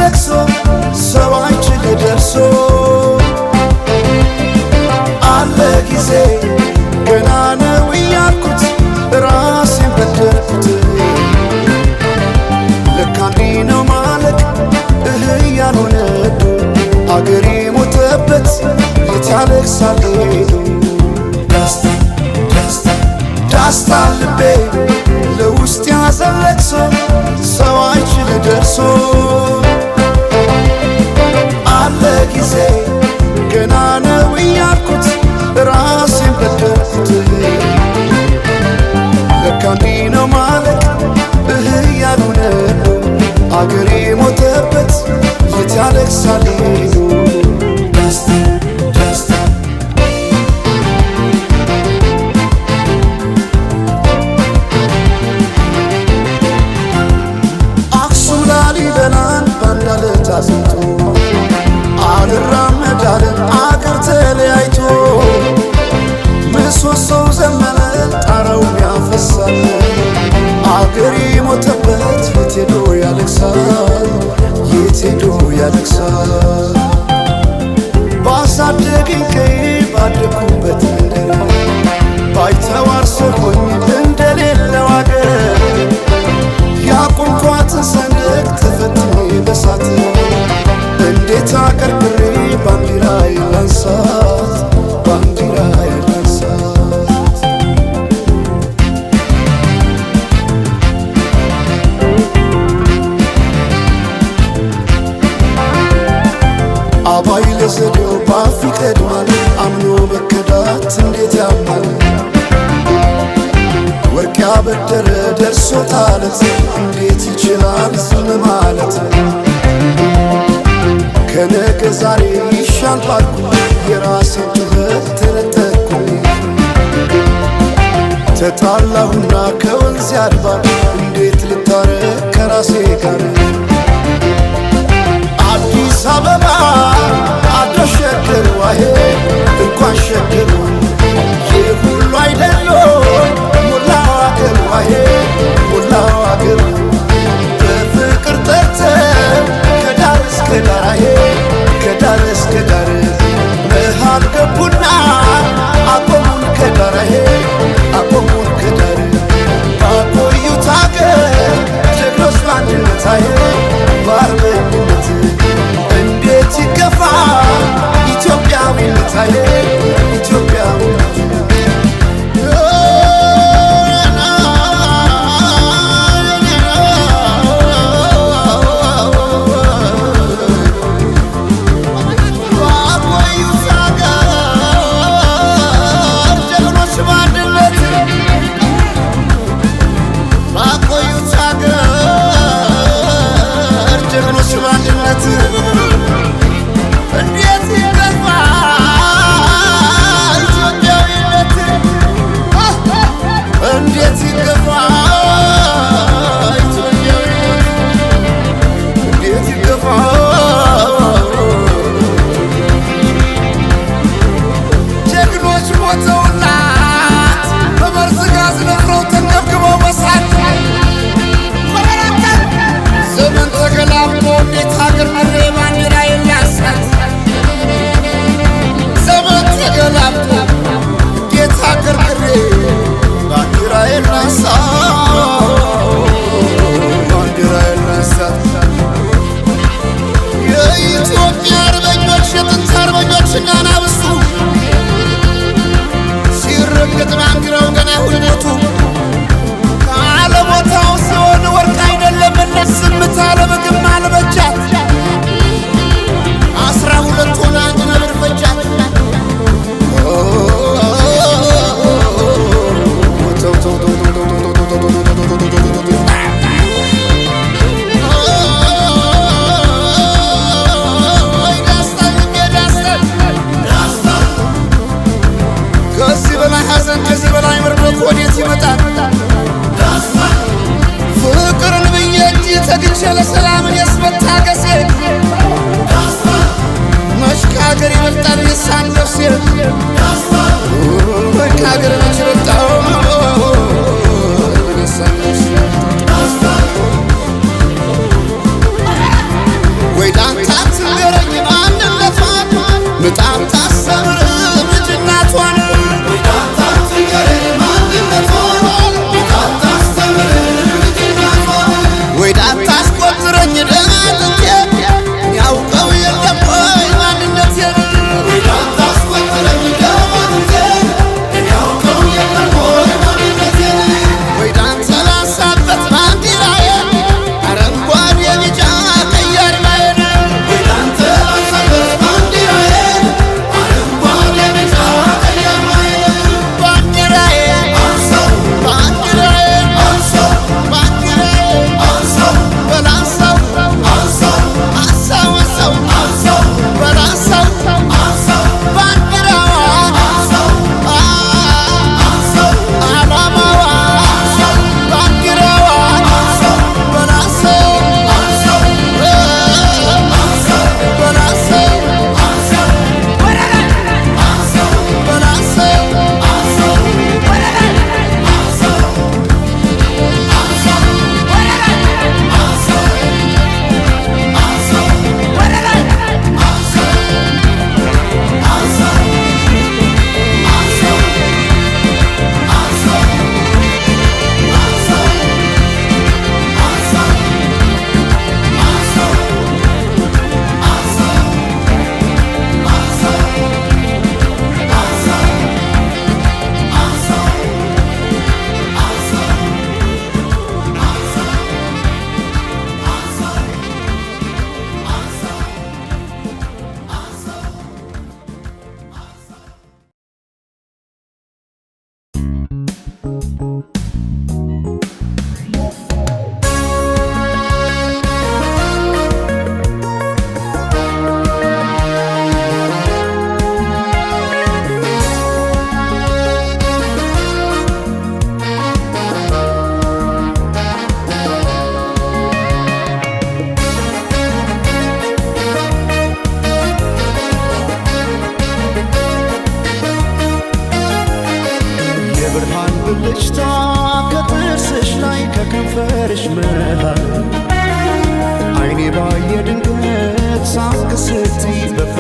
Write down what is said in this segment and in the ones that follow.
ለቅሶ ሰው አይችል ደርሶ አለ ጊዜ ገና ነው እያልኩት ራሴን በደልኩት። ለካ እንዲህ ነው ማለቅ እህ እያሉ ነዱ አገሬ ሞተበት የት ያለቅሳል ሄዱ። ዳስታ ዳስታ ዳስታ ልቤ ለውስጥ ያዘን ለቅሶ ሰው አይችል ደርሶ አለ ጊዜ ገና ነው እያልኩት ራሴን በደልኩት። ለካ እንዲህ ነው ማለቅ እህ እያሉ ነዱ አገሬ ሞተበት የት ያለቅሳል ሄዱ። ዳስታ ዳስታ አክሱም ላሊበላን ባንድ አለት አጽንቶ አልራመድ አለ አገር ተለያይቶ ምሰሶው ዘመነ ጣራውም ያፈሳል አገሬ ሞተበት የት ሄዶ ያለቅሳል የት ሄዶ ያለቅሳል። ባሳደገኝ ቀዬ ባደኩበት መንደር ባይተዋር ሰው ሆኜ እንደሌለው አገር ያቆምኳትን ሰንደቅ ተፈትኜ በሳት እንዴት አቀርቅሬ ባንዲራዬን ላንሳት ባንዲራዬን ላንሳት። አባይ ለዘዴው ባፍ ይቀድማል አምኖ መከዳት እንዴት ያማል። ወርቅ ያበደረ ደርሶታለት እንዴት ይችላል ዝም ማለት። ከነገ ዛሬ ይሻል ባልኩ የራሴን ጩኸት ተነጠቅኩኝ። ተጣላሁና ከወንዝ ያድባር እንዴት ልታረቅ ከራሴ ጋር። አዲስ አበባ አዶ ሸገር ዋሄ እንኳን ሸገሩ ይህ ሁሉ አይደሎ ሞላው አገር ዋሄ ሞላው አገር በፍቅር ጠርተን ከዳር እስከ ዳር አሄ ከዳር እስከ ዳር መሃል ገቡና አቆሙን ከዳር አሄ አቆሙን ከዳር ባቆዩት አገር ጀግኖች በአንድነት አሄ በአርበኝነት እንዴት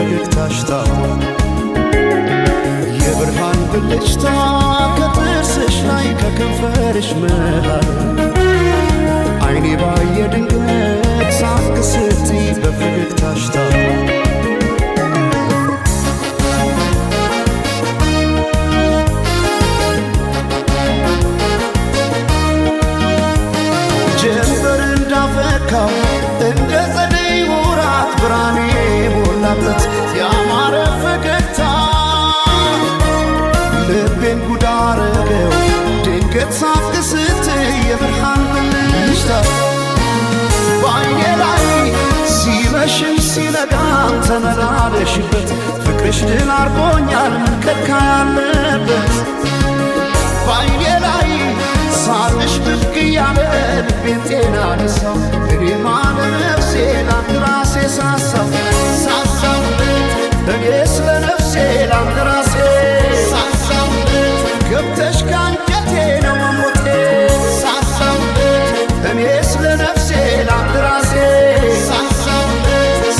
በፈገግታሽ ታቧል። የብርሃን ብልጭታ ከጥርስሽ ላይ ከከንፈርሽ መሃል፣ አይኔ ባየ ድንገት ሳቅ ስትይ በፈገግታሽ ታቧል። ጀንበር እንዳፈካው እንደ ጸደይ ወራት ብርሃኔ ሞላበት ያማረ ፈገግታ፣ ልቤን ጉድ አረገው ድንገት ሳቅ ስትይ የብርሃን ብልጭታ። በአይኔ ላይ ሲመሽም ሲነጋም ተመላለሽበት፣ ፍቅርሽ ድል አርጎኛል ምን ያለበት። በአይኔ ላይ ሳቅሽ ብቅ እያለ ልቤን ጤና ነሳው፣ እኔማ ለነፍሴ ላንድ ራሴ ሳሳው ሳሳው፣ እኔስ ለነፍሴ ላንድ ራሴ ሳሳው፣ ገብተሽ ካንጀቴ ነው መሞቴ ሳሳው፣ እኔስ ለነፍሴ ላንድ ራሴ ሳሳው፣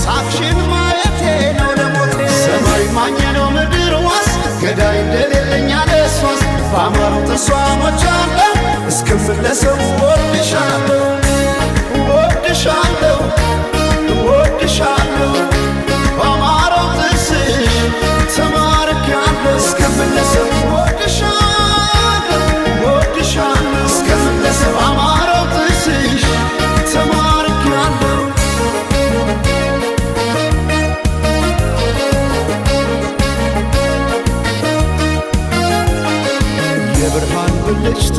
ሳቅሽን ማየቴ ነው ለሞቴ። ሰማይ ማኘ ነው ምድር ዋስ፣ ገዳይ እንደሌለኝ አለሷስ፣ ባማሩ ጥርሷ ሞቻለሁ፣ እስክመለሰው እወድሻለሁ፣ እወድሻለሁ፣ እወድሻለሁ፣ ባማረው ጥርስሽ ተማርኬያለሁ፣ እስክመለሰው እወድሻለሁ፣ እወድሻለሁ፣ እስክመለሰው ባማረው ጥርስሽ ተማርኬያለሁ። የብርሃን ብልጭታ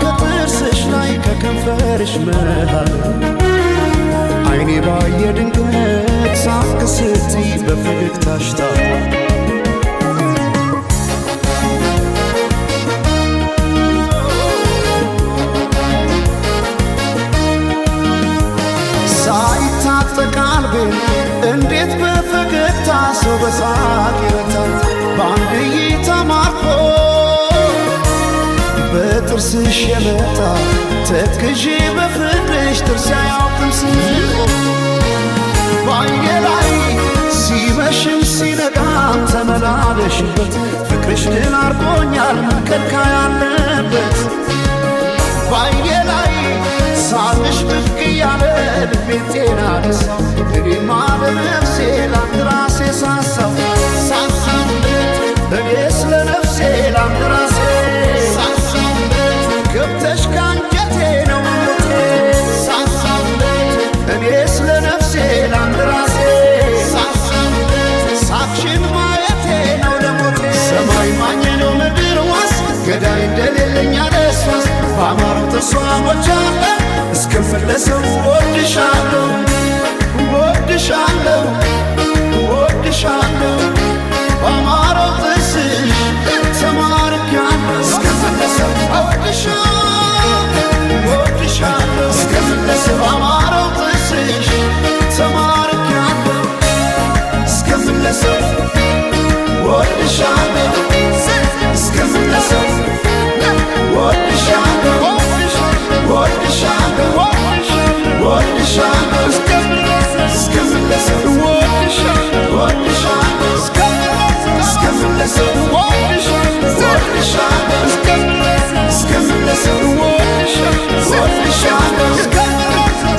ከጥርስሽ ላይ ከከንፈርሽ መሃል፣ አይኔ ባየ ድንገት ሳቅ ስትይ በፈገግታሽ ታቧል። ሳይታጠቅ አልቤን እንዴት በፈገግታ ሰው በሳቅ ይረታል? በአንድ እይታ ማርኮ በጥርስሽ የመጣ ተክዤ በፍቅርሽ ጥርስ አያውቅም ስቆ። በአይኔ ላይ ሲመሽም ሲነጋም ተመላለሽበት፣ ፍቅርሽ ድል አርጎኛል ምን ከልካይ ያለበት። በአይኔ ላይ ሳቅሽ ብቅ እያለ ልቤን ጤና ነሳው፣ እኔማ ለነፍሴ ላንድ ራሴ ሳሳው ሳሳው፣ እኔስ ለነፍሴ ላንድ ራሴ ሳሳው፣ ገብተሽ ካንጀቴ ነው መሞቴ ሳሳው፣ እኔስ ለነፍሴ ላንድ ራሴ ሳሳው፣ ሳቅሽን ማየቴ ነው ለሞቴ። ሰማይ ማኘ ነው ምድር ዋስ፣ ገዳይ እንደሌለኝ አለሷስ፣ ባማረው ጥርሷ ሞቻለሁ፣ እስክመለሰው እወድሻለሁ፣ እወድሻለሁ፣ እወድሻለሁ፣ ባማረው ጥርስሽ ተማርኬያለሁ፣ እስክመለሰው እወድሻለሁ፣ እወድሻለሁ፣ እስክመለሰው ባማረው ጥርስሽ ተማርኬያለሁ፣ እስክመለሰው እወድሻለሁ፣ እስክመለሰው እወድሻለሁ፣ እወድሻለሁ፣ እወድሻለሁ፣ እስክመለሰው እወድሻለሁ፣ እስክመለሰው እወድሻለሁ፣ እስክመለሰው እወድሻለሁ፣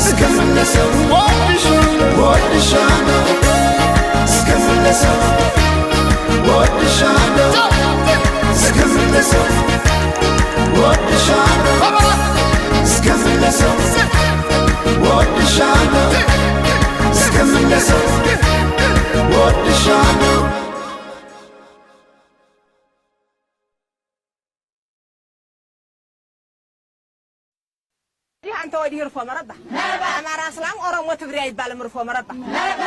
እስክመለሰው እወድሻለሁ፣ እስክመለሰው እወድሻለሁ፣ እስክመለሰው እወድሻለሁ፣ እስክመለሰው እወድሻለሁ፣ እስክመለሰው እወድሻለሁ። አንተ ወዲህ እርፎ መረባ፣ አማራ፣ እስላም፣ ኦሮሞ፣ ትግሬ አይባልም። እርፎ መረባ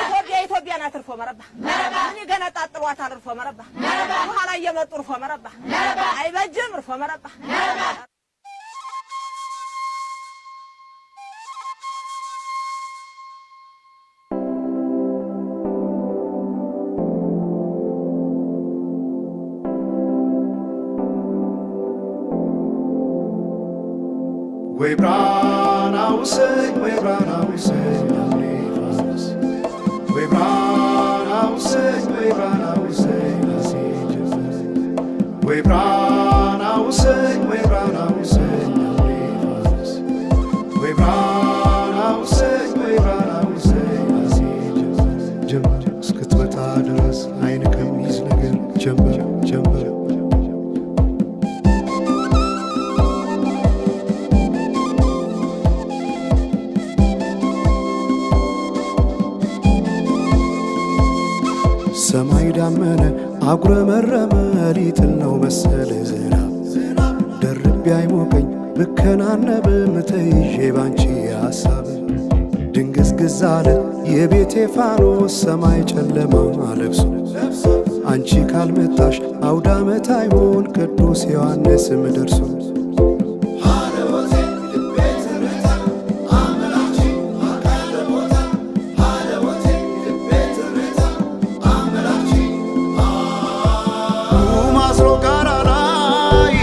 ኢትዮጵያ ኢትዮጵያ ናት። እርፎ መረባ ምን ይገነጣጥሏታል? እርፎ መረባ በኋላ እየመጡ እርፎ መረባ አይበጅም። እርፎ መረባ። ወይ ብራና ውሰኝ፣ ወይ ብራና ውሰኝ፣ ሐምሌ ፋኖስ፣ ወይ ብራና ውሰኝ። እስክትመጣ ድረስ አይን ከሚይዝ ነገር ጀንበር ጀንበር። ሰማይ ዳመነ አጉረመረመ ሊጥል ነው መሰል ዝናብ፣ ደርቤ አይሞቀኝ ብከናነብም ተይዤ ባንቺ ሐሳብ። ድንግዝግዝ አለ የቤቴ ፋኖስ ሰማይ ጨለማ ለብሶ፣ አንቺ ካልመጣሽ አውዳመት አይሆን ቅዱስ ዮሐንስም ደርሶ። ማዝሮ ጋራ ላይ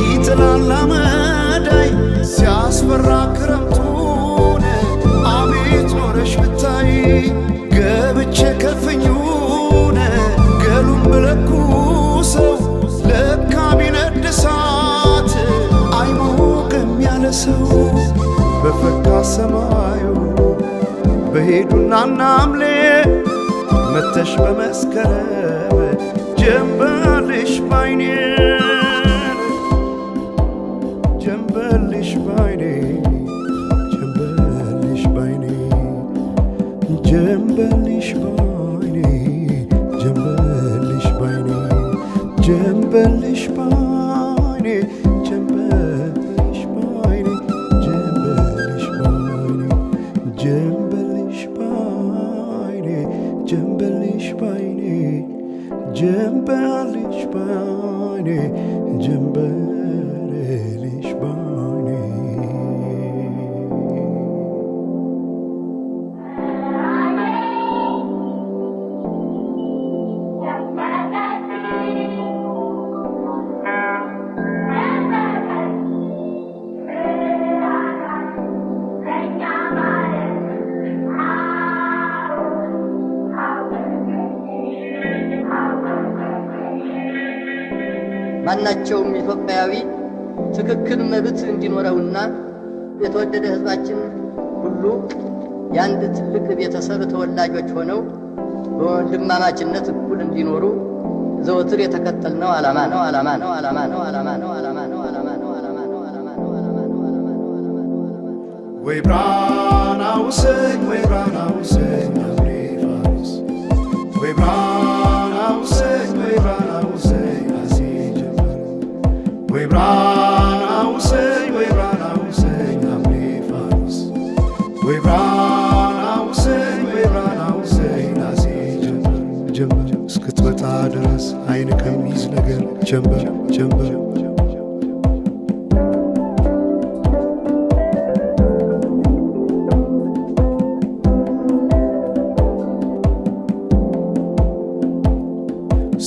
ይጥላል አመዳይ፣ ሲያስፈራ ክረምቱን አቤት ኖረሽ ብታይ። ገብቼ ከፍኙን ገሉን ብለኩሰው ለካ ቢነድ እሳት አይሞቅም ያለ ሰው። በፈካ ሰማዩ በሄዱና ናምሌ መተሽ በመስከረም ጀንበልሽ ባይኔ፣ ጀንበልሽ ባይኔ፣ ጀንበልሽ ባይኔ፣ ጀንበልሽ ባይኔ፣ ጀንበልሽ ባይኔ፣ ጀንበልሽ ባይኔ፣ ጀንበልሽ ባይኔ፣ ጀንበልሽ ባይኔ፣ ጀንበልሽ ባይኔ፣ ጀንበልሽ ባይኔ፣ ጀንበልሽ ባይኔ፣ ጀንበልሽ ባይኔ። ማናቸውም ኢትዮጵያዊ ትክክል መብት እንዲኖረውና የተወደደ ሕዝባችን ሁሉ የአንድ ትልቅ ቤተሰብ ተወላጆች ሆነው በወንድማማችነት እኩል እንዲኖሩ ዘወትር የተከተልነው ዓላማ ነው፣ ዓላማ ነው፣ ዓላማ ነው፣ ዓላማ ነው፣ ዓላማ ነው፣ ዓላማ ነው፣ ዓላማ ነው፣ ዓላማ ነው፣ ዓላማ ነው፣ ዓላማ ነው፣ ዓላማ ነው፣ ዓላማ ነው። ወይ ብራና ውሰኝ፣ ወይ ብራና ውሰኝ አምሬ ፋሪስ፣ ወይ ብራና ውሰኝ፣ ወይ ብራና ውሰኝ አዜ ጀመር፣ ወይ ብራና ውሰኝ፣ ወይ ብራና ውሰኝ አምሬ ፋሪስ፣ ወይ ብራና ውሰኝ፣ ወይ ብራና ውሰኝ አዜ ጀመር ጀመር እስክትመጣ ድረስ አይን ከሚይዝ ነገር ጀንበር ጀንበር።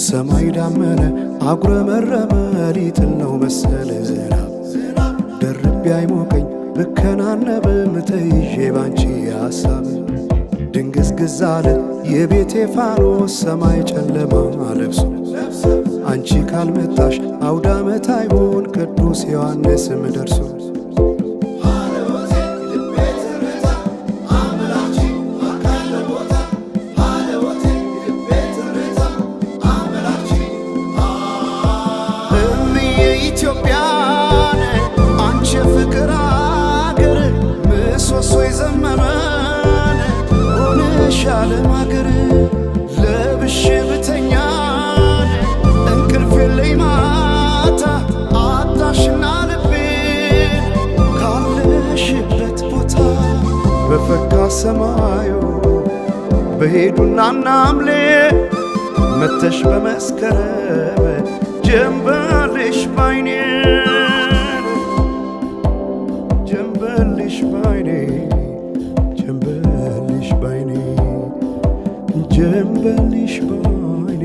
ሰማይ ዳመነ አጉረመረመ ሊጥል ነው መሰል ዝናብ፣ ደርቤ አይሞቀኝ ብከናነብም ተይዤ ባንቺ ሐሳብ። ድንግዝግዝ አለ የቤቴ ፋኖስ ሰማይ ጨለማ ለብሶ፣ አንቺ ካልመጣሽ አውዳመት አይሆን ቅዱስ ዮሐንስም ደርሶ። እምዬ ኢትዮጵያን አንቺ የፍቅር አገር፣ ምሰሶ የዘመመን ሆነሽ ዓለም አገር። ለብሼ ብተኛን እንቅልፍ የለኝ ማታ፣ አጣሽና ልቤን ካለሽበት ቦታ። በፈካ ሰማዩ በሄዱና ናምሌ መተሽ በመስከረም ጀንበልሽ ባይኔ፣ ጀንበልሽ ባይኔ፣ ጀንበልሽ ባይኔ፣ ጀንበልሽ ባይኔ፣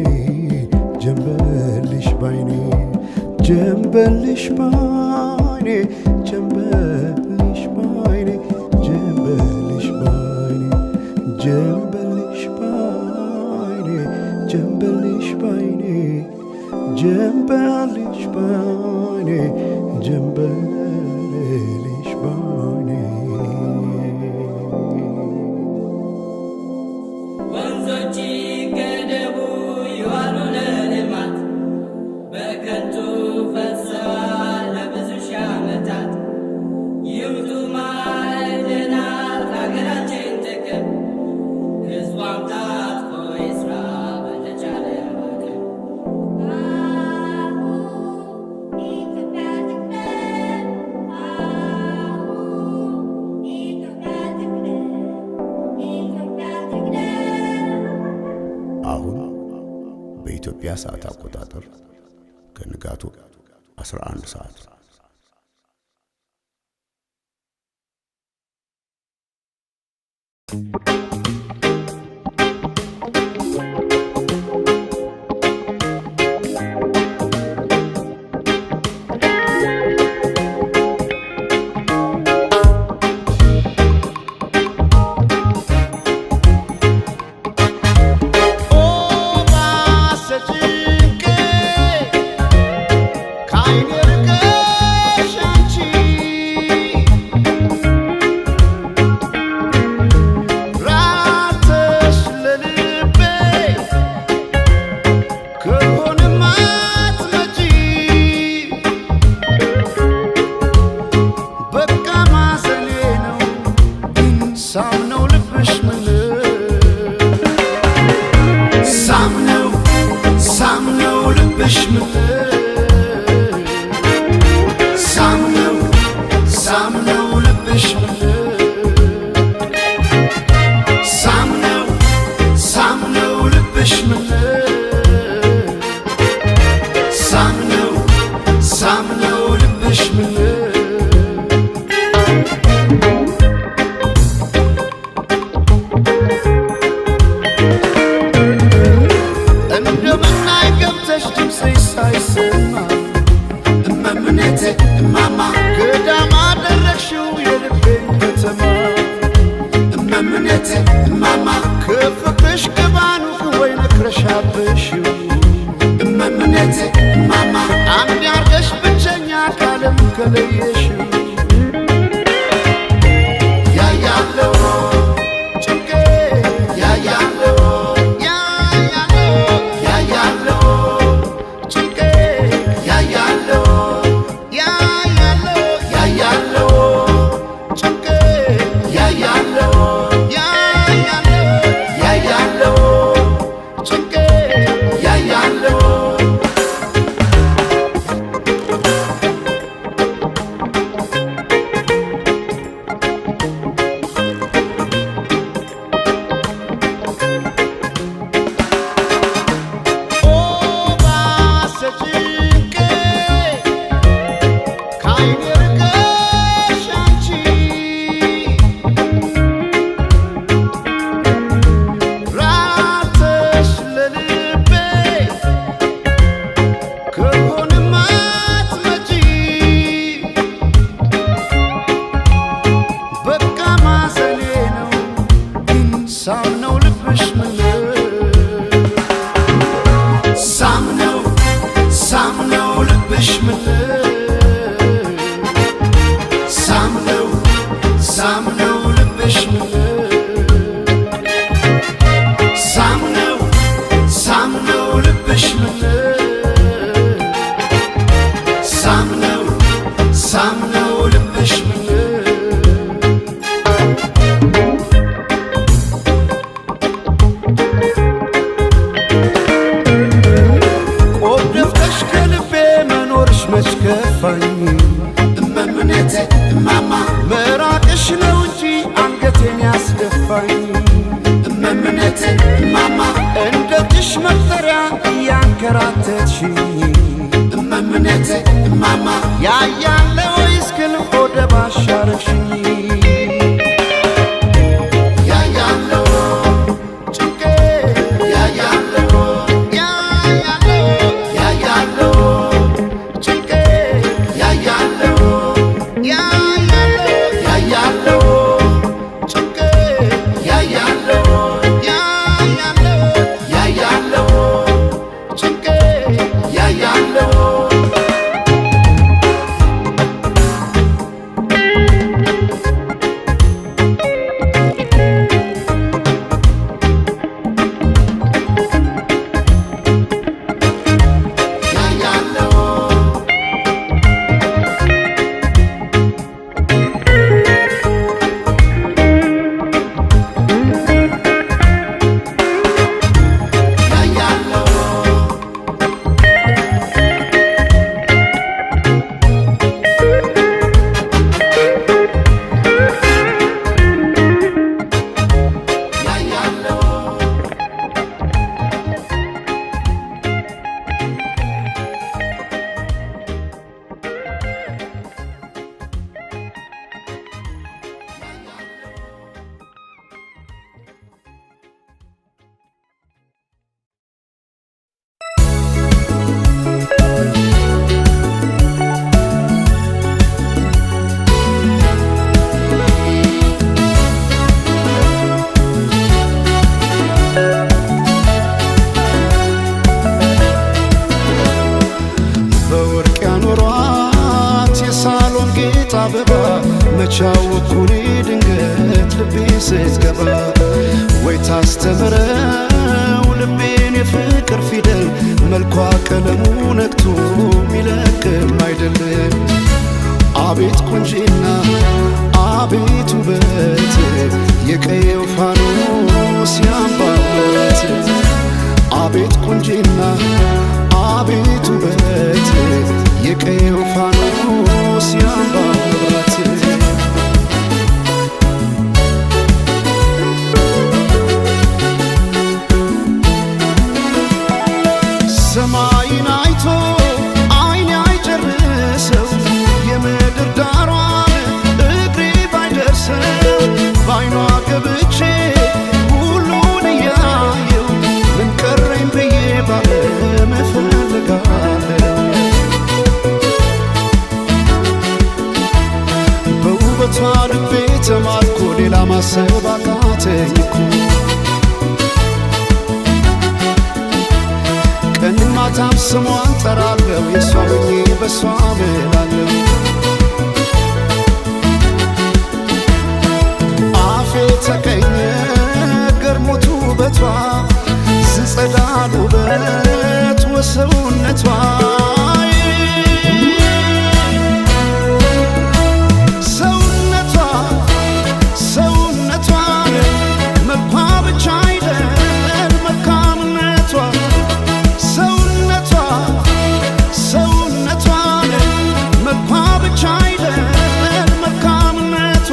ጀንበልሽ ባይኔ፣ ጀንበልሽ ባይኔ፣ ጀንበልሽ ባይኔ፣ ጀንበልሽ ባይኔ፣ ጀንበልሽ ባይኔ፣ ጀንበልሽ ባይኔ፣ ጀንበልሽ ባይኔ፣ ጀንበልሽ ባይኔ። ወንዞች አሁን በኢትዮጵያ ሰዓት አቆጣጠር ከንጋቱ 11 ሰዓት። Yeah. ጌጥ አበባ መቻወኩኔ ድንገት ልቤ ስትገባ ወይ ታስተምረው ልቤን የፍቅር ፊደል መልኳ ቀለሙ ነክቶ ሚለቅም አይደለም። አቤት ቁንጂና አቤት ውበት የቀየው ፋኖስ ያምባበት አቤት ቁንጂና አቤት ውበት የቀየው ፋኖስ ያምባበት። ሰማይን አይቶ አይን አይጨርሰው የምድር ዳሯን እግሬ ባይደርሰው ባይኗ ገብቼ ሁሉን እያየው ምን ቀረኝ ብዬ ባለም እፈልጋለሁ። በውበቷ ልቤ ተማርኮ ሌላ ማሰብ አቃተኝ እኮ ቀን ማታም ስሟን ጠራለሁ የሷ ሆኜ በሷ ምላለሁ። አፌ ተቀኘ ገርሞት ውበቷ ዝጸዳል ውበት ወሰውነቷ ሰውነቷ ሰውነቷን መልኳ ብቻ አይደል መልካምነቷ ሰውነቷ ሰውነቷን መልኳ ብቻ አይደል መልካምነቷ።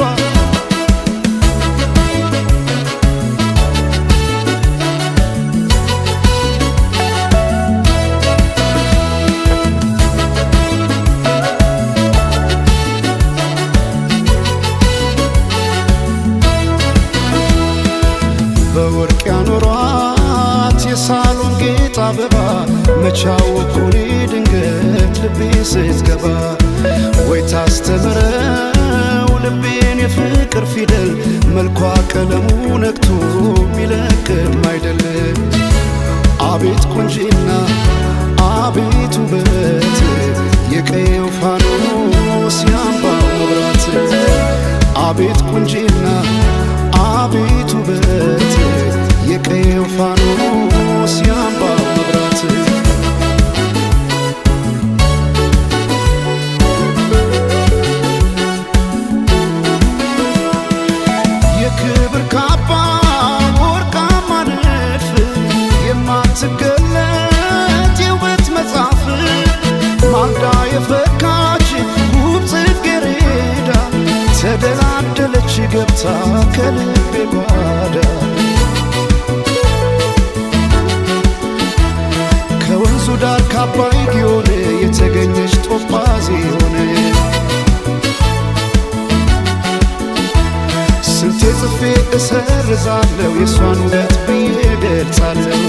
በወርቅ ያኖሯት የሳሎን ጌጥ አበባ መቻወኩኔ ድንገት ልቤ ስትገባ ወይ ታስተምረው ልቤን የፍቅር ፊደል መልኳ ቀለሙ ነክቶ ሚለቅም አይደለም። አቤት ቁንጂና አቤት ውበት የቀየው ፋኖስ ያምባው መብራት አቤት ቁንጂና አቤት ውበት የቀየው ፋኖስ ያምባው መብራት። የክብር ካባ ወርቃማ ንድፍ የማትገለጥ የውበት መጽሐፍ ማልዳ የፈካች ውብ ጽጌረዳ ተደላደለች ገብታ ከልቤ ጓዳ ከወንዙ ዳር ካባይ ጊዮን የተገኘች ቶጳዝዮን ስንቴ ጽፌ እሰርዛለሁ የእሷን ውበት ብዬ ገልጻለሁ።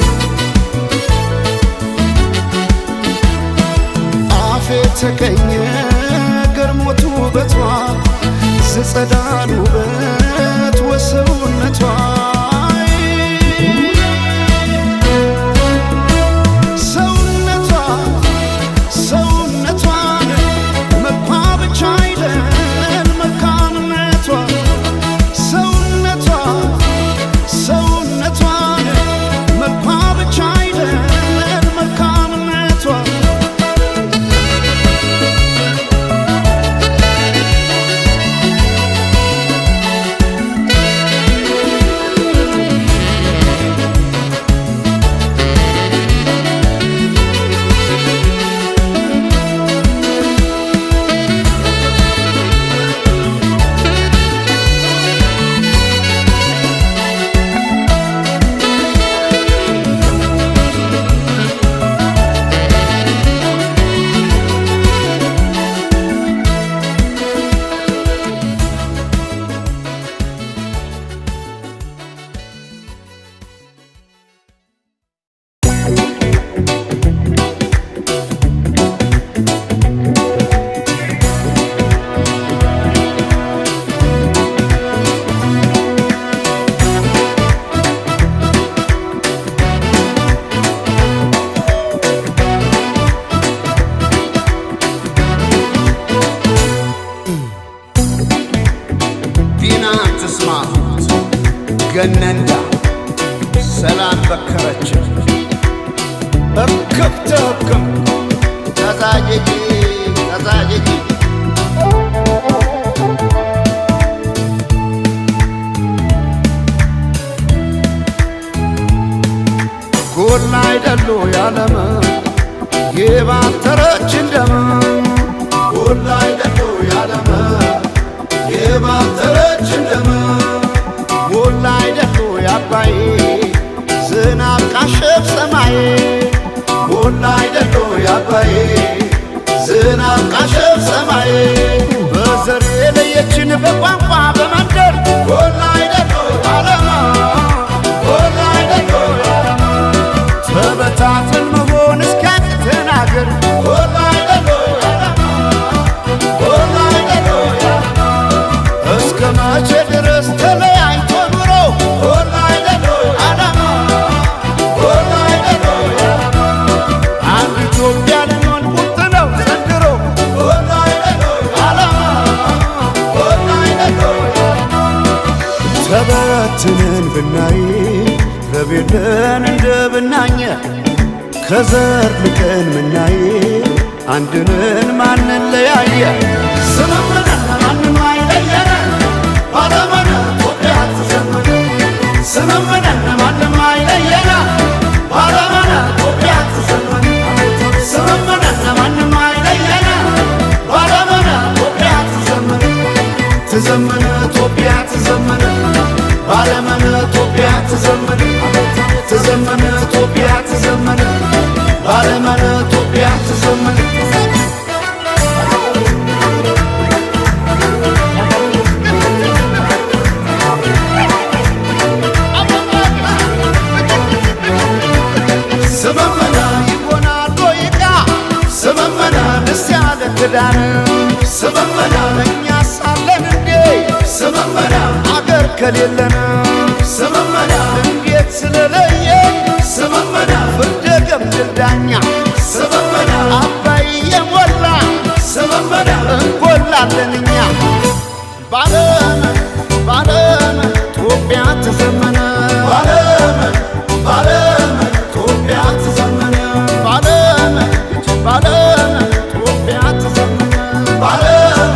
አፌ ተቀኘ ገርሞት ውበቷ ዝጸዳል ውበት ወሰውነቷ ሰውነቷ ሰውነቷን መልኳ ብቻ አይደል መልካምነቷ ሰውነቷ ሰውነቷን መልኳ ብቻ አይደል መልካምነቷ። ገነንዳ ሰላም በከረች እክብተ ህክም ተዛጅጂ ተዛጅጂ። ጎላ አይደሉ ያለም የባተረች እንደም፣ ጎላ አይደሉ ያለም የባተረች እንደም፣ ጎላ አይደሉ ያባይ ዝናብ ቃሸፍ ሰማይ፣ ጎላ አይደሉ ያባይ ዝናብ ቃሸፍ ሰማይ፣ በዘር የለየችን በቋንቋ በመንደር፣ ጎላ አይደሉ ዓለም፣ ጎላ አይደሉ ዓለም፣ ተበታትን መሆን እስኪያቅተን አገር፣ ጎላ አይደሉ ዓለም፣ ጎላ አይደሉ ዓለም፣ እስከ መቼ ድረስ ተለያይቶ ኑሮ? ጎላ አይደሉ ዓለም፣ ጎላ አይደሉ ዓለም፣ አንድ ኢትዮጵያ ልንሆን ቁርጥ ነው ዘንድሮ፣ ጎላ አይደሉ ዓለም፣ ጎላ አይደሉ ዓለም። ተበትነን ብናይ ረቤለን እንደ ብናኘ፣ ከዘር ልቀን ምናይ አንድንን ማንን ለያየ? ስምምነ ማንም አይለየነ፣ ባለመነ ኢትዮጵያ ትዘመነ። ስምምነ ማንም አይለየነ፣ ባለመነ ኢትዮጵያ ትዘመነ። ስምምነ ማንም አይለየነ፣ ባለመነ ኢትዮጵያ ትዘመነ። ትዘመነ ኢትዮጵያ ትዘመነ፣ ባለመነ ኢትዮጵያ ትዘመነ። ትዘመነ ኢትዮጵያ ትዘመነ፣ ባለመነ ኢትዮጵያ ትዘመነ። ስምምነ ይሆናል ወይቃ፣ ስምምነ ደስ ያለ ክዳን፣ ስምምነ እኛ ሳለን እንዴ፣ ስምምነ አገር ከሌለን፣ ስምምነ እንዴት ስለለየን፣ ስምምነ ፍርደ ገምድል ዳኛ፣ ስምምነ አባይ የሞላ፣ ስምምነ እንጎላለን እኛ። ባለም ባለም ኢትዮጵያ ትዘመነ፣ ባለም ባለም ኢትዮጵያ ትዘመነ፣ ባለም ባለም ኢትዮጵያ ትዘመነ፣ ባለም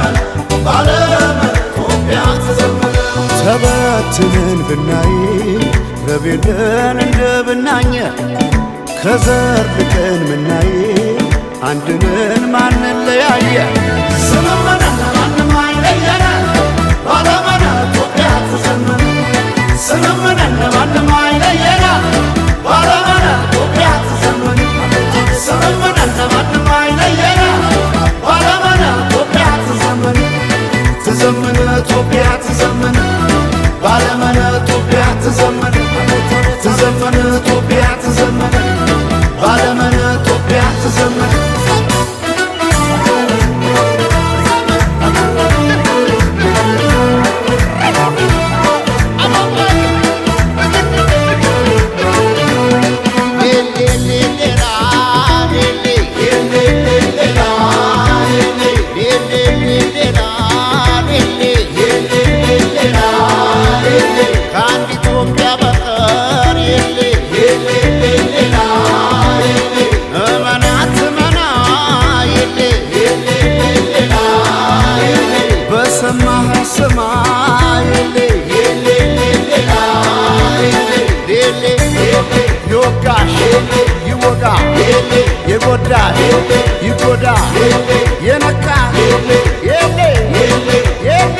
ባለም ኢትዮጵያ ትዘመነ። ተበትነን ብናይ ረቤለን እንደ ብናኘ፣ ከዘር ልቀን ምናይ አንድንን ማንን ለያየ? ስምምነ ማንም አይለየነ፣ ባለመነ ኢትዮጵያ ትዘመነ። ስምምነ ማንም አይለየነ፣ ባለመነ ኢትዮጵያ ትዘመነ። ስምምነ ማንም አይለየነ፣ ባለመነ ኢትዮጵያ ትዘመነ። ትዘመነ ኢትዮጵያ ትዘመነ፣ ባለመነ ኢትዮጵያ ትዘመነ። ትዘመነ ኢትዮጵያ ትዘመነ፣ ባለመነ ኢትዮጵያ ትዘመነ። ከአንድ ኢትዮጵያ በቀር እመናት መና በሰማህ ስማ ይወጋሽ ይወጋ፣ የጎዳሽ ይጎዳ፣ የነካ የሌ የሌ የሌ።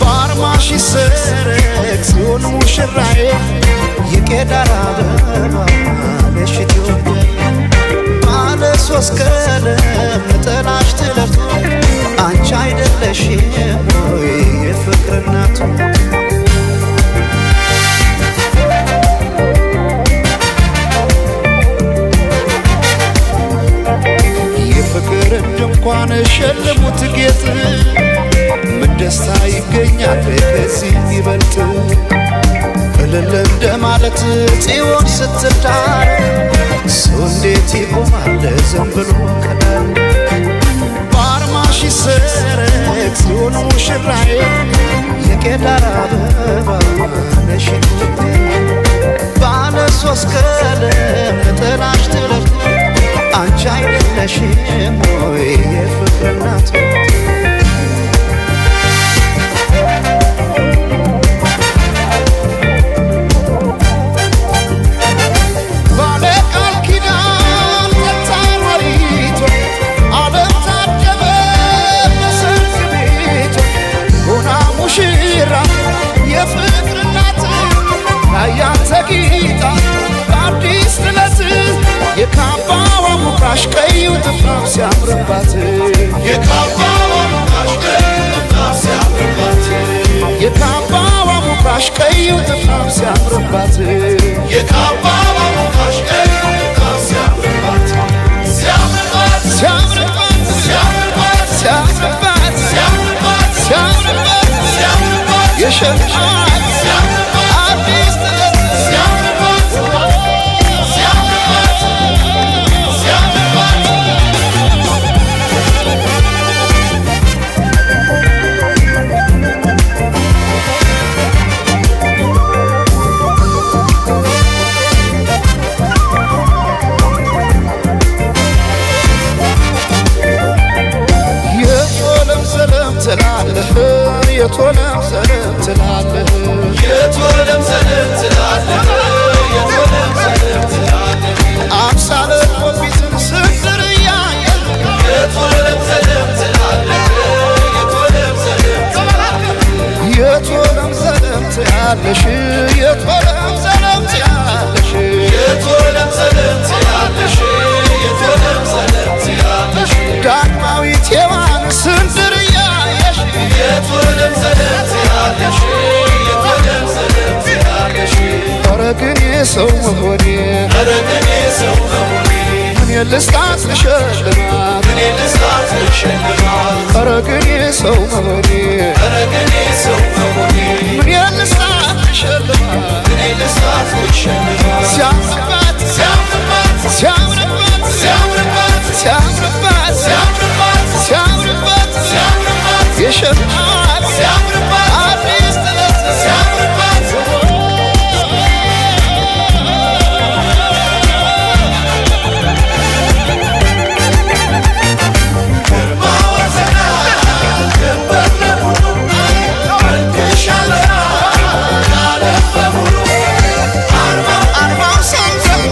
ባርማሽ ሰረቅ ሲሆን ሙሽራዬ የቄዳር አበባ ነሽ ኢትዮጵያ ባለ ሶስት ቀለም ነጠላሽ ጥለቱ አንቺ አይደለሽም ወይ የፍቅር እናቱ? የፍቅር ድንኳን ሸልሙት ጌጥ ምን ደስታ ይገኛል ከዚህ ይበልጥ? እልል እንደማለት ጽዮን ስትዳር ሰው እንዴት ይቆማል ዝም ብሎ ከዳር? ባርማሽ ሰረቅ ጽዮን ሙሽራዬ የቄዳር አበባ ነሽ ኢትዮጵያ ባለ ሶስት ቀለም ነጠላሽ ጥለቱ አንቺ አይደለሽም ወይ የፍቅር እናቱ? ባለ ቃል ኪዳን ጠጣሯሪቷ ዓለም ታጀበ በሰርግ ቤቷ ሆና ሙሽራ የፍቅር እናት ላያንተ ጌጣ በአዲስ ጥለት የካባዋ ሙካሽ ቀዩ ጥፍራም ሲያምርባት የካባዋ ሙካሽ ቀዩ ጥፍራም ሲያምርባት የካባዋ ሙካሽ ቀዩ ጥፍራም ሲያምርባት የካባዋ ሙካሽ ቀዩ ጥፍራም ሲያምርባት ሲያምርባት ሲያምርባት ሲያምርባት ሲያምርባት ሲያምርባት ሲያምርባት ሲያምርባት የሸማት ሲያምርባት አዲስ ጥለት ሲያምርባት ሲያምርባት ሲያምርባት። የቶለም ሰለም ትላለህ የቶለም ሰለም ትላለህ የቶለም ሰለም ትላለህ የቶለም ሰለም ትላለህ አምሳለ ቆቢትን ስንዝር እያየህ የቶለም ሰለም ትላለህ የቶለም ሰለም ትላለህ የቶለም ሰለም ትያለሽ የቶለም ሰለም ትያለሽ የቶለም ሰለም ትያለሽ የቶለም ሰለም ትያለሽ ዳግማዊት ሔዋን ስንዝር እያየሽ የቶለም ሰለም ትያለሽ የቶለም ሰለም ትያለሽ ኧረ ግን የሰው መሆኔ ኧረ ግን የሰው መሆኔ ምን ልስጣት ልሸልማት ምን ልስጣት ልሸልማት ኧረ ግን የሰው መሆኔ ኧረ ግን የሰው መሆኔ ምን ልስጣት ልሸልማት ምን ልስጣት ልሸልማት ሲያምርባት ሲያምርባት ሲያምርባት ሲያምርባት ሲያምርባት ሲያምርባት ሲያምርባት ሲያምርባት የሸማት ሲያምርባት አዲስ ጥለት ሲያምርባት። አርማው ሰንደቅ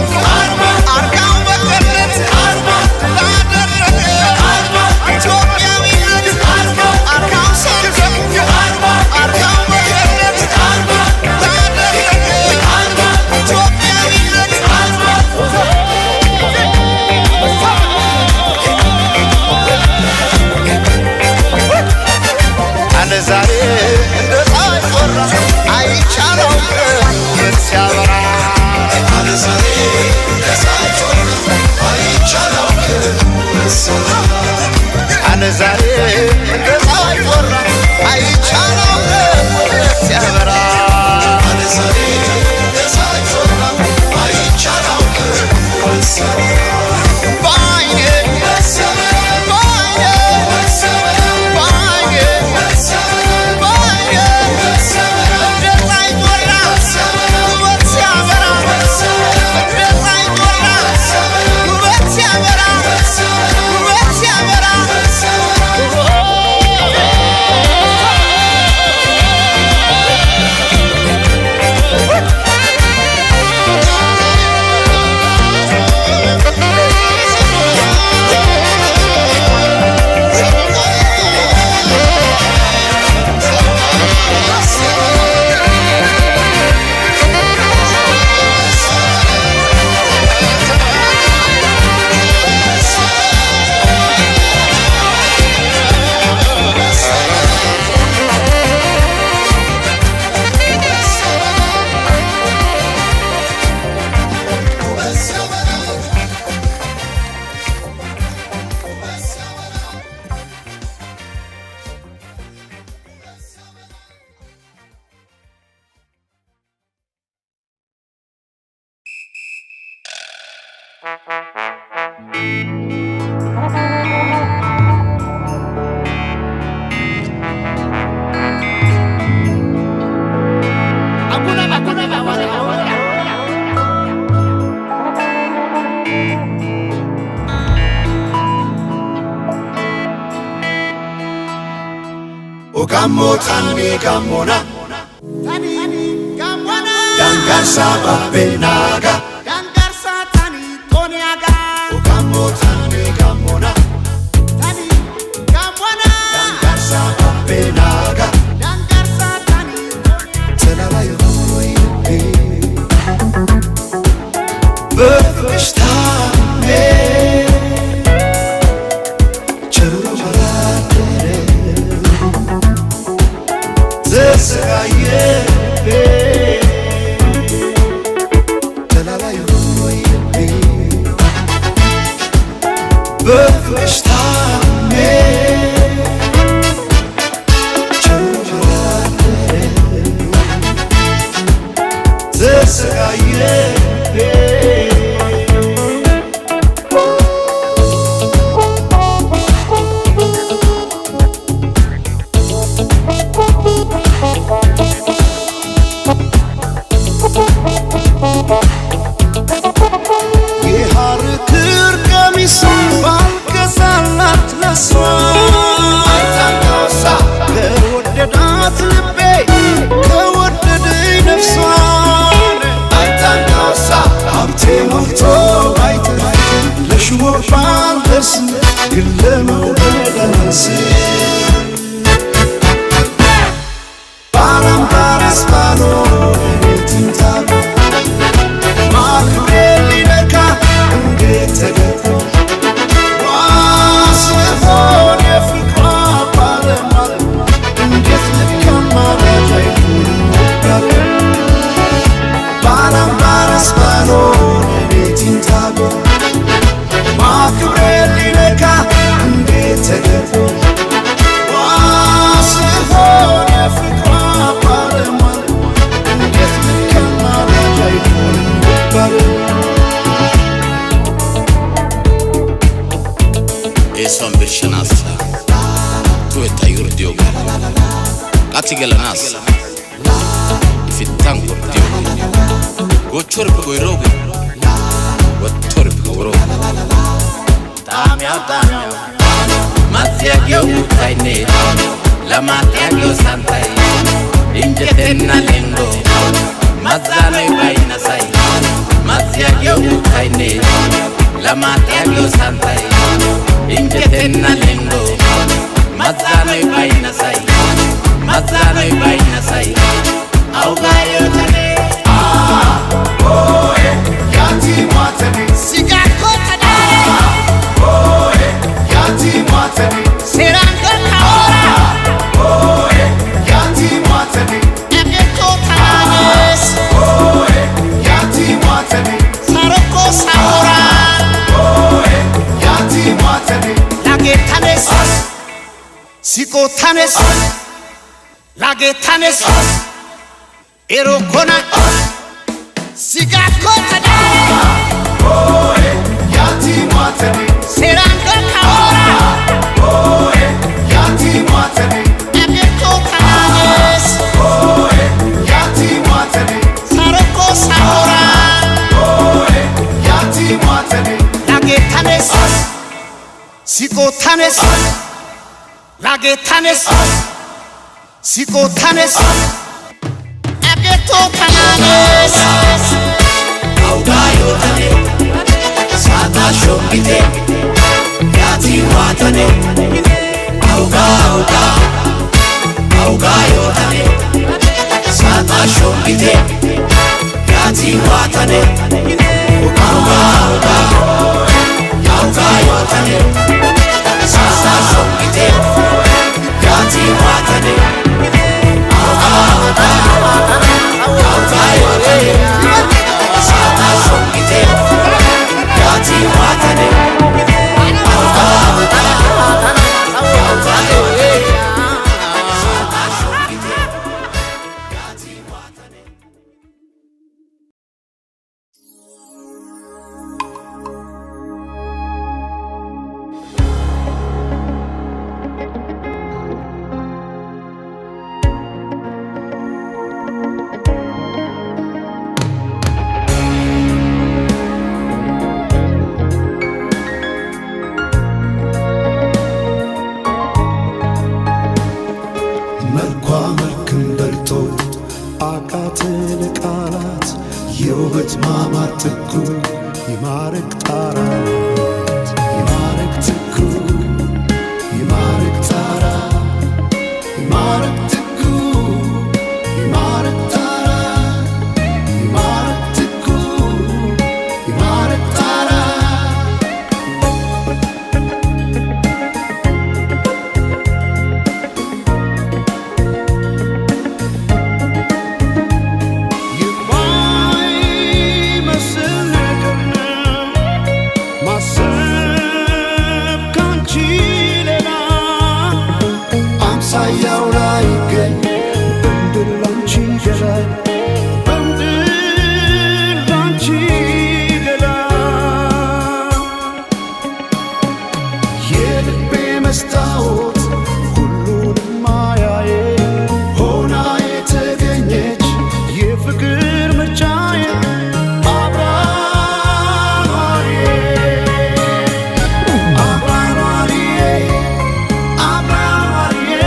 Ogammo tani gammona, Dangarsa babbenaga, Ogammo tani gammona, Dangarsa babbenaga, ተላላዩ ልቤ በፍቅርሽ ታምሜ ቸሮ አላደረ ተሰቃየ ልቤ ተላላዩ ልቤ በፍቅርሽ ታምሜ ቸሮ አላደረ ተሰቃየ ልቤ። የሐር ክር ቀሚስ ባልገዛላት ለሷ ከወደዳት ልቤ ከወደደኝ ነፍሷን ሀብቴ ሞልቶ ባይተርፍ ለሹሞች ባልደርስ ግን ለመውደድ አላንስም። ባላምባራስ ባልሆን እኔ ትንታግ ማክብሬን ሊነካ እንዴት ተደፍሮ ዋስ ብሆን የፍቅሯ ባለሟል እንዴት ልክ አማላጅ አይሆንም ነበር። ባላምባራስ ባልሆን እኔ ትንታግ ማክብሬን ሊነካ እንዴት ተደፍሮ ዋስ ብሆን የፍቅሯ ባለሟል እንዴት ልክ አማላጅ አይሆንም ነበር። Eesuwan birshanaassa tuhetta yurddiyoogee qatti gelanaassa ifittan gorddiyoogee gochchorippe goyroogee wottorippe woroogee xaamiyawu xaamiyawu mazziya giyo uuttaynne lamaatiya giyo santtay injjetenna lenggo mazzanoy baynnasay mazziya giyo uuttaynne lamaatiya giyo santtay injjetenna lenggo mazzanoy baynnasay mazzanoy baynnasay awugaa yootanee. Sikotanes, lagetanes, erokona, sigakotanare, serando kaora, agetotanes, saroko saora, lagetanes, sikotanes, lagetanes, sikotanes, agetotanes. Awugaa yootanee saataa shombitee yaatii waatanee awugaa awugaa awugaa yootanee saataa shombitee yaatii waatanee awugaa awugaa awugaa yootanee saataa shombitee yaatii waatanee awugaa awugaa awugaa yootanee saataa shombitee yaatii waatanee awugaa awugaa awugaa yootanee saataa shombitee yaatii waatanee. ይማርክ ጣራ ይማርክ ትኩ ይማርክ ጣራ ይማርክ ትኩ ይማርክ ጣራ ይማርክ ትኩ ይማርክ ጣራ። የማይመስል ነገር ነው ማሰብ ካንቺ ሌላ፣ አምሳያው ላይ ይገኝ በምድር ላንቺ ገላ፣ በምድር ላንቺ ገላ። የልቤ መስታወት ሁሉንም ማያዬ ሆና የተገኘች የፍቅር ምርጫዬ፣ አብራኗሪዬ፣ አብራኗሪዬ፣ አብራኗሪዬ፣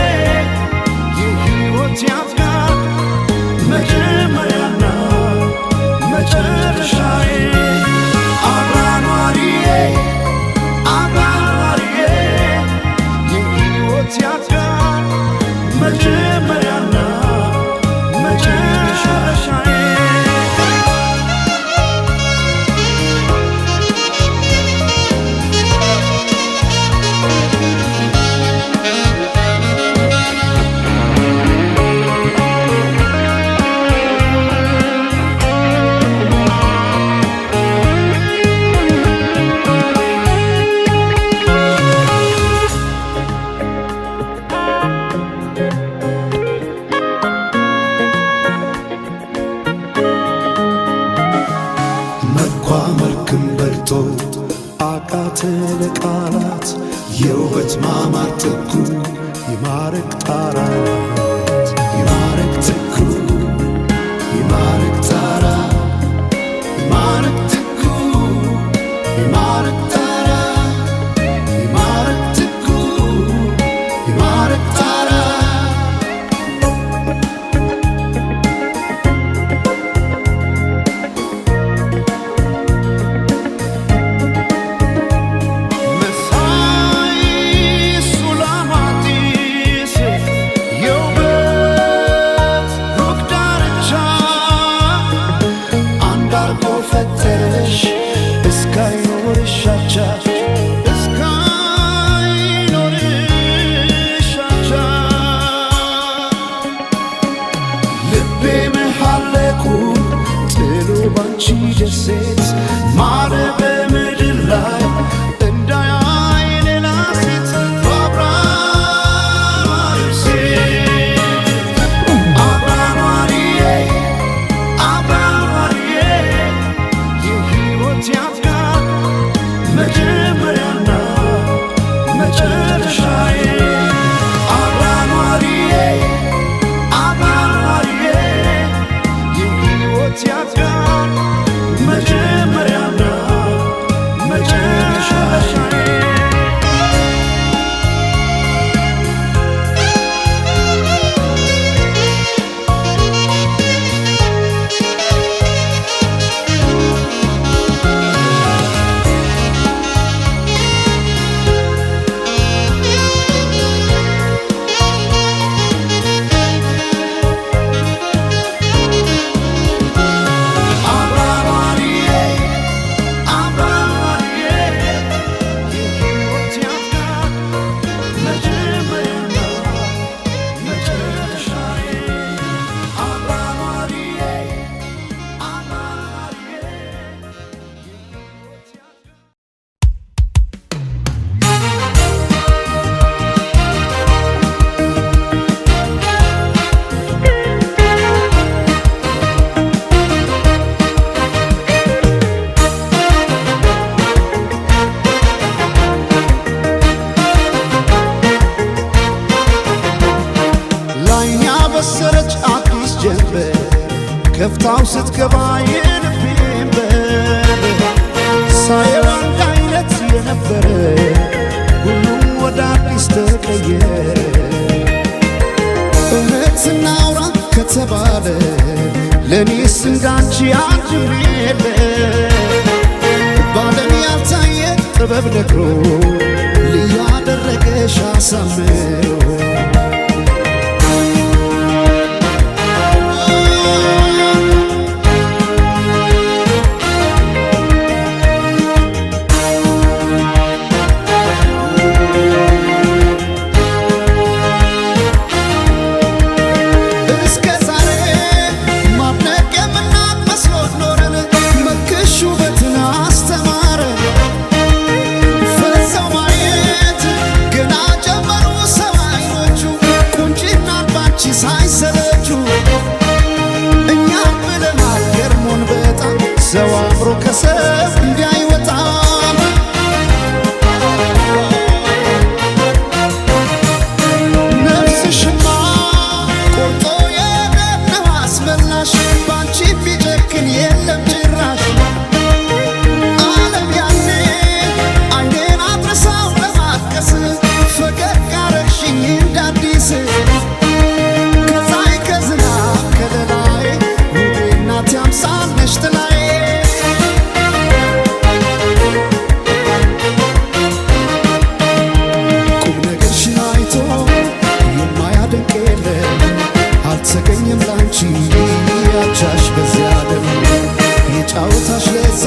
የሕይወት ያፍቃር መጀመሪያና መጨረሻዬ፣ አብራኗሪዬ፣ አብራኗሪዬ፣ የሕይወት ያፍቃር መጀመሪያና መጨረሻዬ። መልኳ መልክም በልጦ አቃተ ለቃላት፣ የውበት ማማር ጥጉ ይማርክ ጣራ ይማርክ ትኩ ይማርክ ጣራ ይማርክ ትኩ ይማርክ ጣራ ይማርክ ትኩ ይማርክ ጣራ። መሳይ ሱላማጢስ የውበት ሩቅ ዳርቻ፣ አንድ አርጎ ፈጠረሽ እስካይኖርሽ አቻ፣ እስካይኖርሽ አቻ። ልቤ መሃለቁን ጥሎ ባንቺ ደሴት ማለ በምድር ላይ እንዳያይ ሌላ ሴት፣ በአብራኗሪው ሴት፣ አብራኗሪዬ፣ አብራኗሪዬ፣ የሕይወት ያፍቃር መጀመሪያና መጨረሻዬ፣ አብራኗሪዬ፣ አብራኗሪዬ፣ የሕይወት ያፍቃር መጀመሪያና መጨረሻዬ። አብራኗሪዬ፣ አብራኗሪዬ፣ የሕይወት ያፍቃር መጀመሪያና መጨረሻዬ፣ አብራኗሪዬ፣ አብራኗሪዬ፣ የሕይወት ያፍቃር። ላይን ያበሰረች አዲስ ጀንበር ከፍታው ስትገባ የልቤን በር፣ ሳየው አንድ አይነት የነበረ ሁሉም ወደ አዲስ ተቀየረ። እውነት እናውራ ከተባለ ለእኔስ እንዳንቺ አንድም የለ። ጥበብ ነግሮ ልዩ አደረገሽ አሳምሮ። እስከ ዛሬ ማድነቅ የምናቅ መስሎን ኖረን፣ መልክሽ ውበትን አስተማረ። ፈዘው ማየት ገና ጀመሩ ሰው አይኖቹ፣ ቁንጅናን ባንቺ ሳይሰለቹ። እኛም ብለናል ገርሞን በጣም፣ ሰው አምሮ ከሰው እንዲህ አይወጣም። ነፍስሽማ ቆርጦ የደነው አስመላሽ፣ ባንቺ ቢጨክን የለም ጭራሽ። ዓለም ያኔ አይኔን አድርሳው ለማልቀስ፣ ፈገግ አረግሽኝ እንደ አዲስ። ከፀሐይ ከዝናብ ከለላዬ፣ ውቤ እናቴ አምሳል ነሽ ጥላዬ። ቁም ነገርሽን አይቶ የማያደንቅ የለም፣ አልተገኘም ላንቺ አቻሽ በዚያ ዓለም። የጫወታሽ ለዛ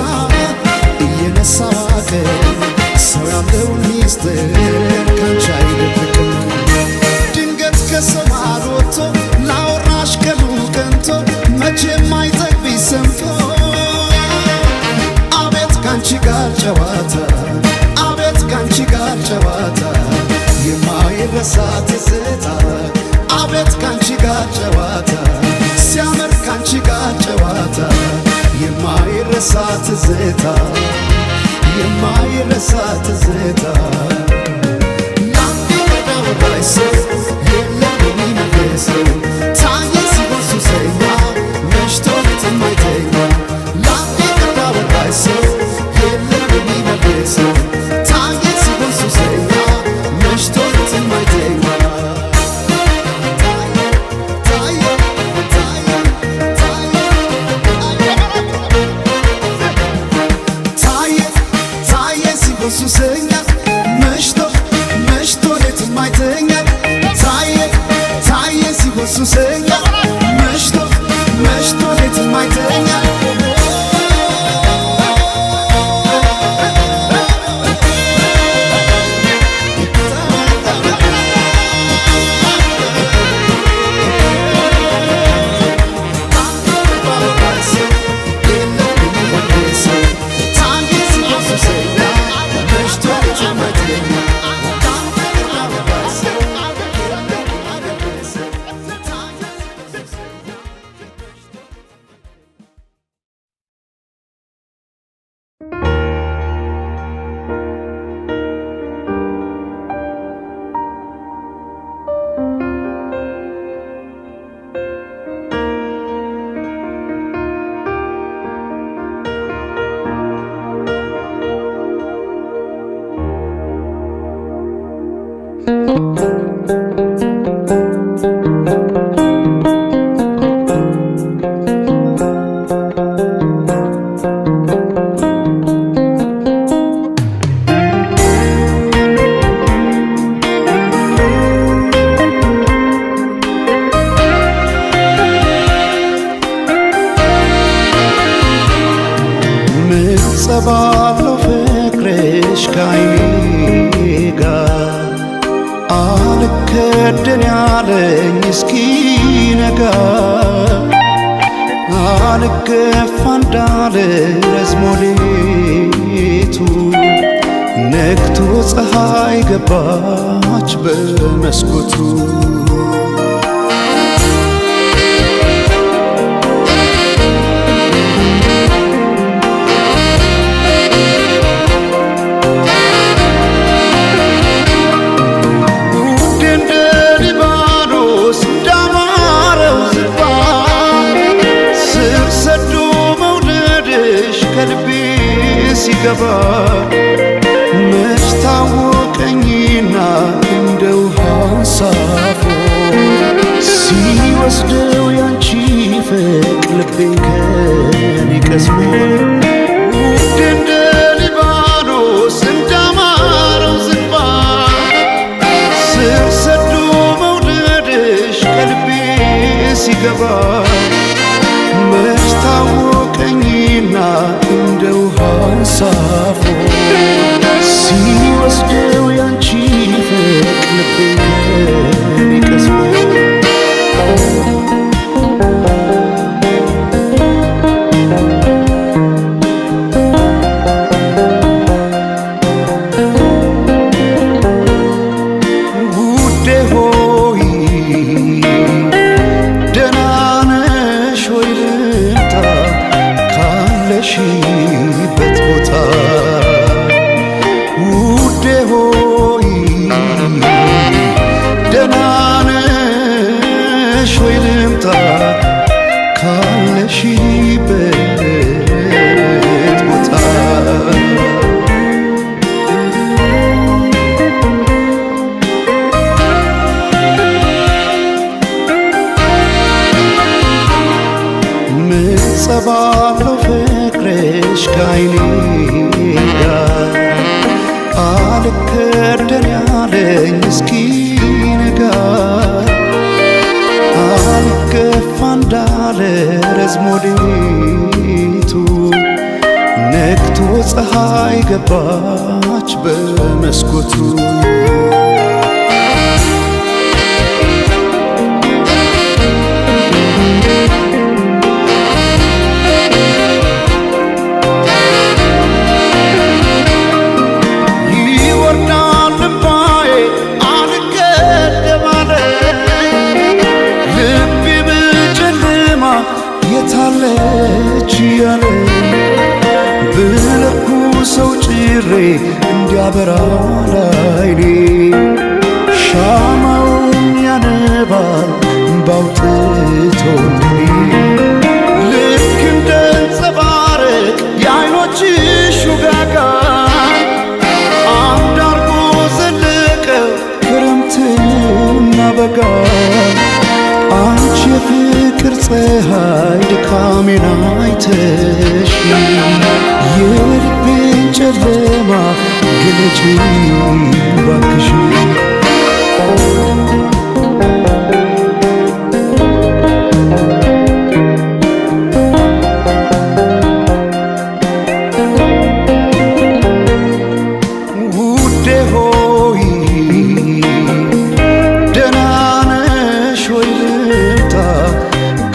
እየነሳ ዋቀ፣ ሰው ያለውን ሚስጥር ካንቺ አይደብቅም። ድንገት ከሰማር ወጥቶ ላወራሽ ቀኑ ቀንቶ፣ መቼም አይጠግብሽ ሰምቶ። አቤት ካንቺ ጋር ጨዋታ፣ አቤት ካንቺ ጋር ጨዋታ፣ የማይረሳ ትዝታ። አቤት ካንቺ ጋር ጨዋታ፣ ሲያምር ካንቺ ጋር ጨዋታ፣ የማይረሳ ትዝታ፣ የማይረሳ ትዝታ። ላንዴ ቀዳወራሽ ሰው የለም የሚመልሰው፣ ታየ ሲሆን ሱሰኛ መሽቶ የማይተኛ። ላንዴ ቀዳወራሽ ሰው የለም የሚመልሰው፣ ታየ ሲሆን ሱሰኛ መሽቶ የማይተኛ። ታየ ታየ ታየ ታየ ታየ ሲሆን ሱሰኛ መሽቶ መሽቶ ሌት የማይተኛ። ታየ ታየ ሲሆን ሱሰኛ መሽቶ መሽቶ ሌት የማይተኛ። ምን ጸባለው ፍቅርሽ ካይኔ ጋር አልከደን ያለኝ እስኪነጋ፣ አልገፋ እንዳለ ረዝሞ ሌቱ፣ ነግቶ ፀሐይ ገባች በመስኮቱ። ውዴ እንደ ሊባኖስ እንዳማረው ዝግባ፣ ስር ሰዶ መውደድሽ ከልቤ ሲገባ፣ መች ታወቀኝና እንደ ውሃ ሳፎ፣ ሲወስደው ያንቺ ፍቅር ልቤን ከኔ ቀስሞ። ውዴ እንደ ሊባኖስ እንዳ ሲወስደው ያንቺ ፍቅር ልቤን ከኔ ቀስፎ። ውዴ ሆይ ደህና ነሽ ወይ? ልምጣ ካለሽበት ቦታ። ውዴ ሆይ ደህና ነሽ ወይ? ልምጣ ካለሽበት ቦታ። ምጸባለው ፍቅርሽ ከዓይኔ ጋር አልከደን ያለኝ እስኪነጋ፣ አልገፋ እንዳለ ረዝሞ ሌቱ፣ ነግቶ ፀሐይ ገባች በመስኮቱ። ይወርዳል እምባዬ አልገደብ አለ፣ ልቤ በጨለማ የታለች እያለ፣ ብለኩሰው ጭሬ እንዲያበራ ላይኔ፣ ሻማውን ያነባል እምባውጥቶ እንደኔ። ልክ እንደ አንጸባረቅ የዓይኖችሽ ውጋጋን አንድ አርጎ ዘለቀ ክረምትና በጋ። አንቺ የፍቅር ፀሐይ ድካሜን አይተሽ የልቤን ጨለማ ግለጪ ባክሽ። ውዴ ሆይ ደህና ነሽ ወይ? ልምጣ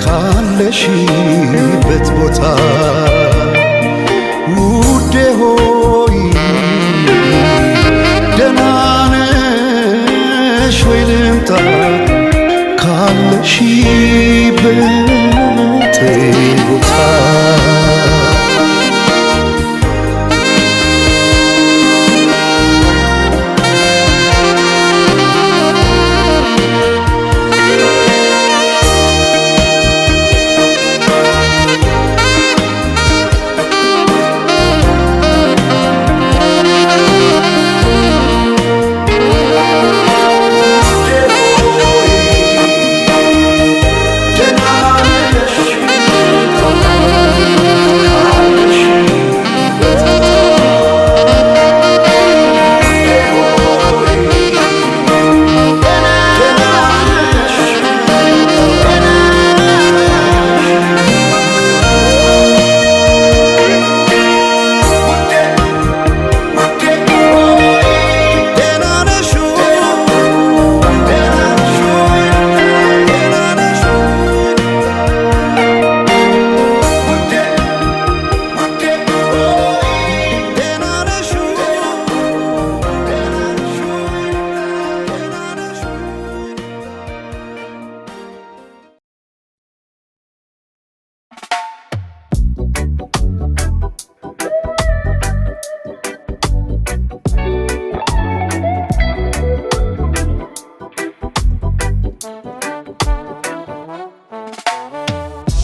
ካለሽበት ቦታ። ውዴ ሆይ ደህና ነሽ ወይ? ልምጣ ካለሽበት ቦታ።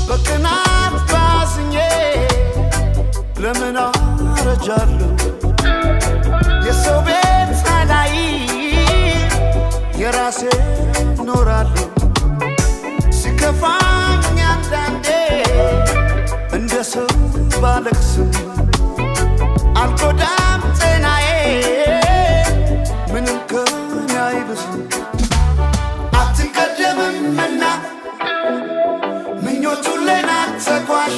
በቅናት ባዝኜ ለምን አረጃለሁ? የሰው ቤት ሳላይ የራሴ ኖራለሁ። ሲከፋኝ አንዳንዴ እንደ ሰው ባለቅስም አልጎዳም ጤናዬ፣ ምንም ከኔ አይብስም። አትቀደምምና ምኞቱን ለናት ተኳሽ፣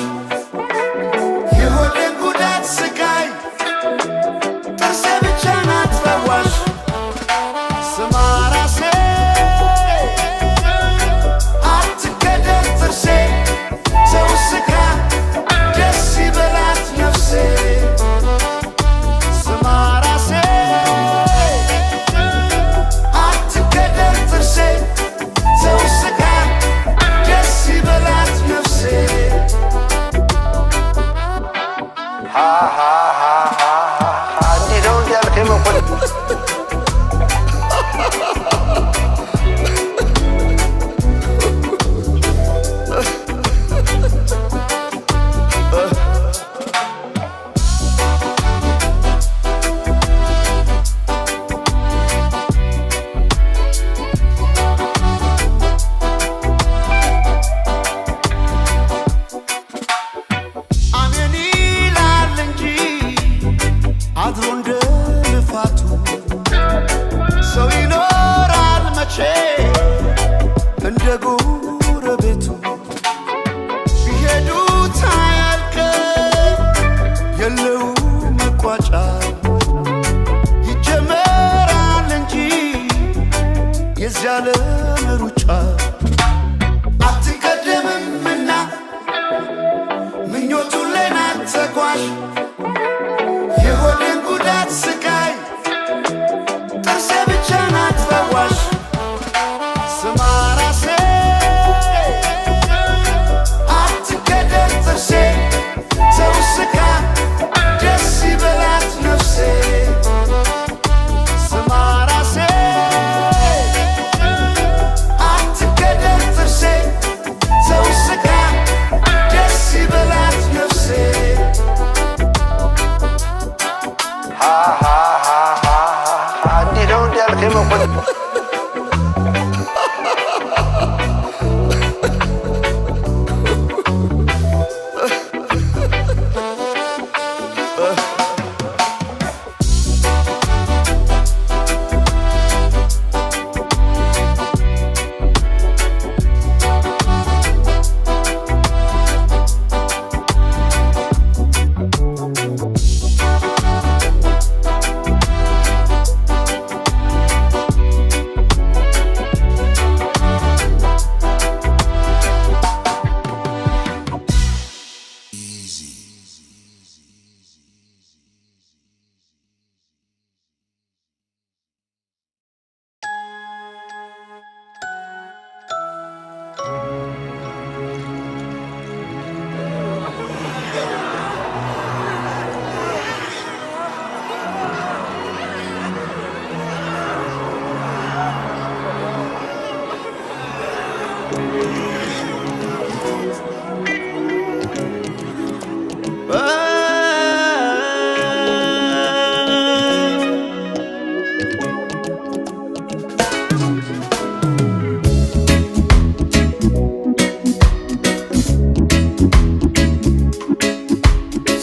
የሆድን ጉዳት ስቃይ በዚህ ዓለም ሩጫ አትቀደምምና ምኞቱን ሌናት ተጓዥ የሆድን ጉዳት ስቃይ ጥርሴ ብቻ ናት ፈዋሽ። ስማ ራሴ፣ አትገደል ጥርሴ፣ ተውስካ ደስ ይበላት ነፍሴ። ስማ ራሴ፣ አትገደል ጥርሴ፣ ተውስካ ደስ ይበላት ነፍሴ። እንዲህ ነው እንዲህ ያልከኝ መኮንን?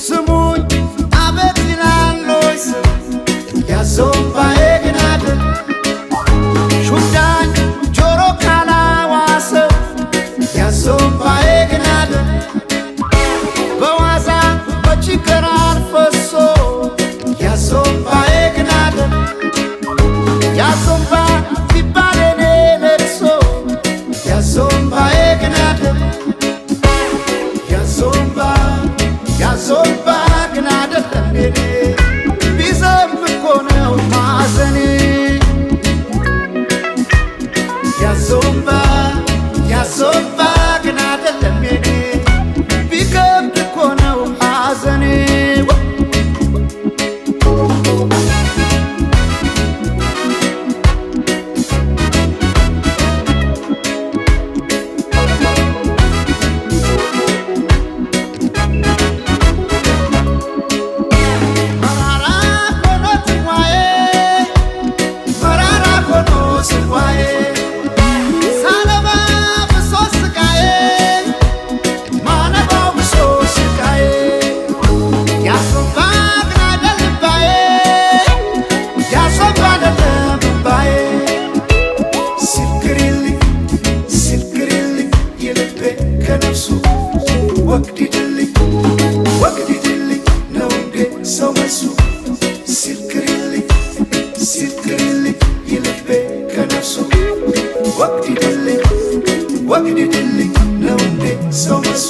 ስሙኝ አቤት ይላል ወይ ሰው? ያዞምባዬ ግን አይደል ሹዳኝ ጆሮ ካላዋሰው። ያዞምባዬ ግን አይደል በዋዛ በችግር አልፈሶ። ያዞምባዬ ግን አይደል ያዞምባ ቢባል የኔ ለቅሶ። ያዞምባዬ ግን አይደል ያዞምባ፣ ያዞምባ ግን አይደለም የኔ፣ ቢዘም እኮ ነው ማዘኔ። ያዞምባ፣ ያዞምባ ግን አይደለም የኔ፣ ቢከብድ እኮ ነው ሐዘኔ። መራራ ሆኖ ጽዋዬ፣ መራራ ሆኖ ጽዋዬ፣ ሳነባ ብሶ ስቃዬ፣ ማነባው ብሶ ስቃዬ። ያዞምባ ግን አይደል እምባዬ፣ ያዞምባ አይደለም እምባዬ። ሲልክሪልኝ ሲልክሪልኝ የልቤ ከነፍሱ ወግዲድልኝ ወግዲድልኝ ነው እንዴ ሰው መልሱ? ሲልክሪልኝ ሲልክሪልኝ የልቤ ከነፍሱ ወግዲድልኝ ወግዲድልኝ ነው እንዴ ሰው መልሱ?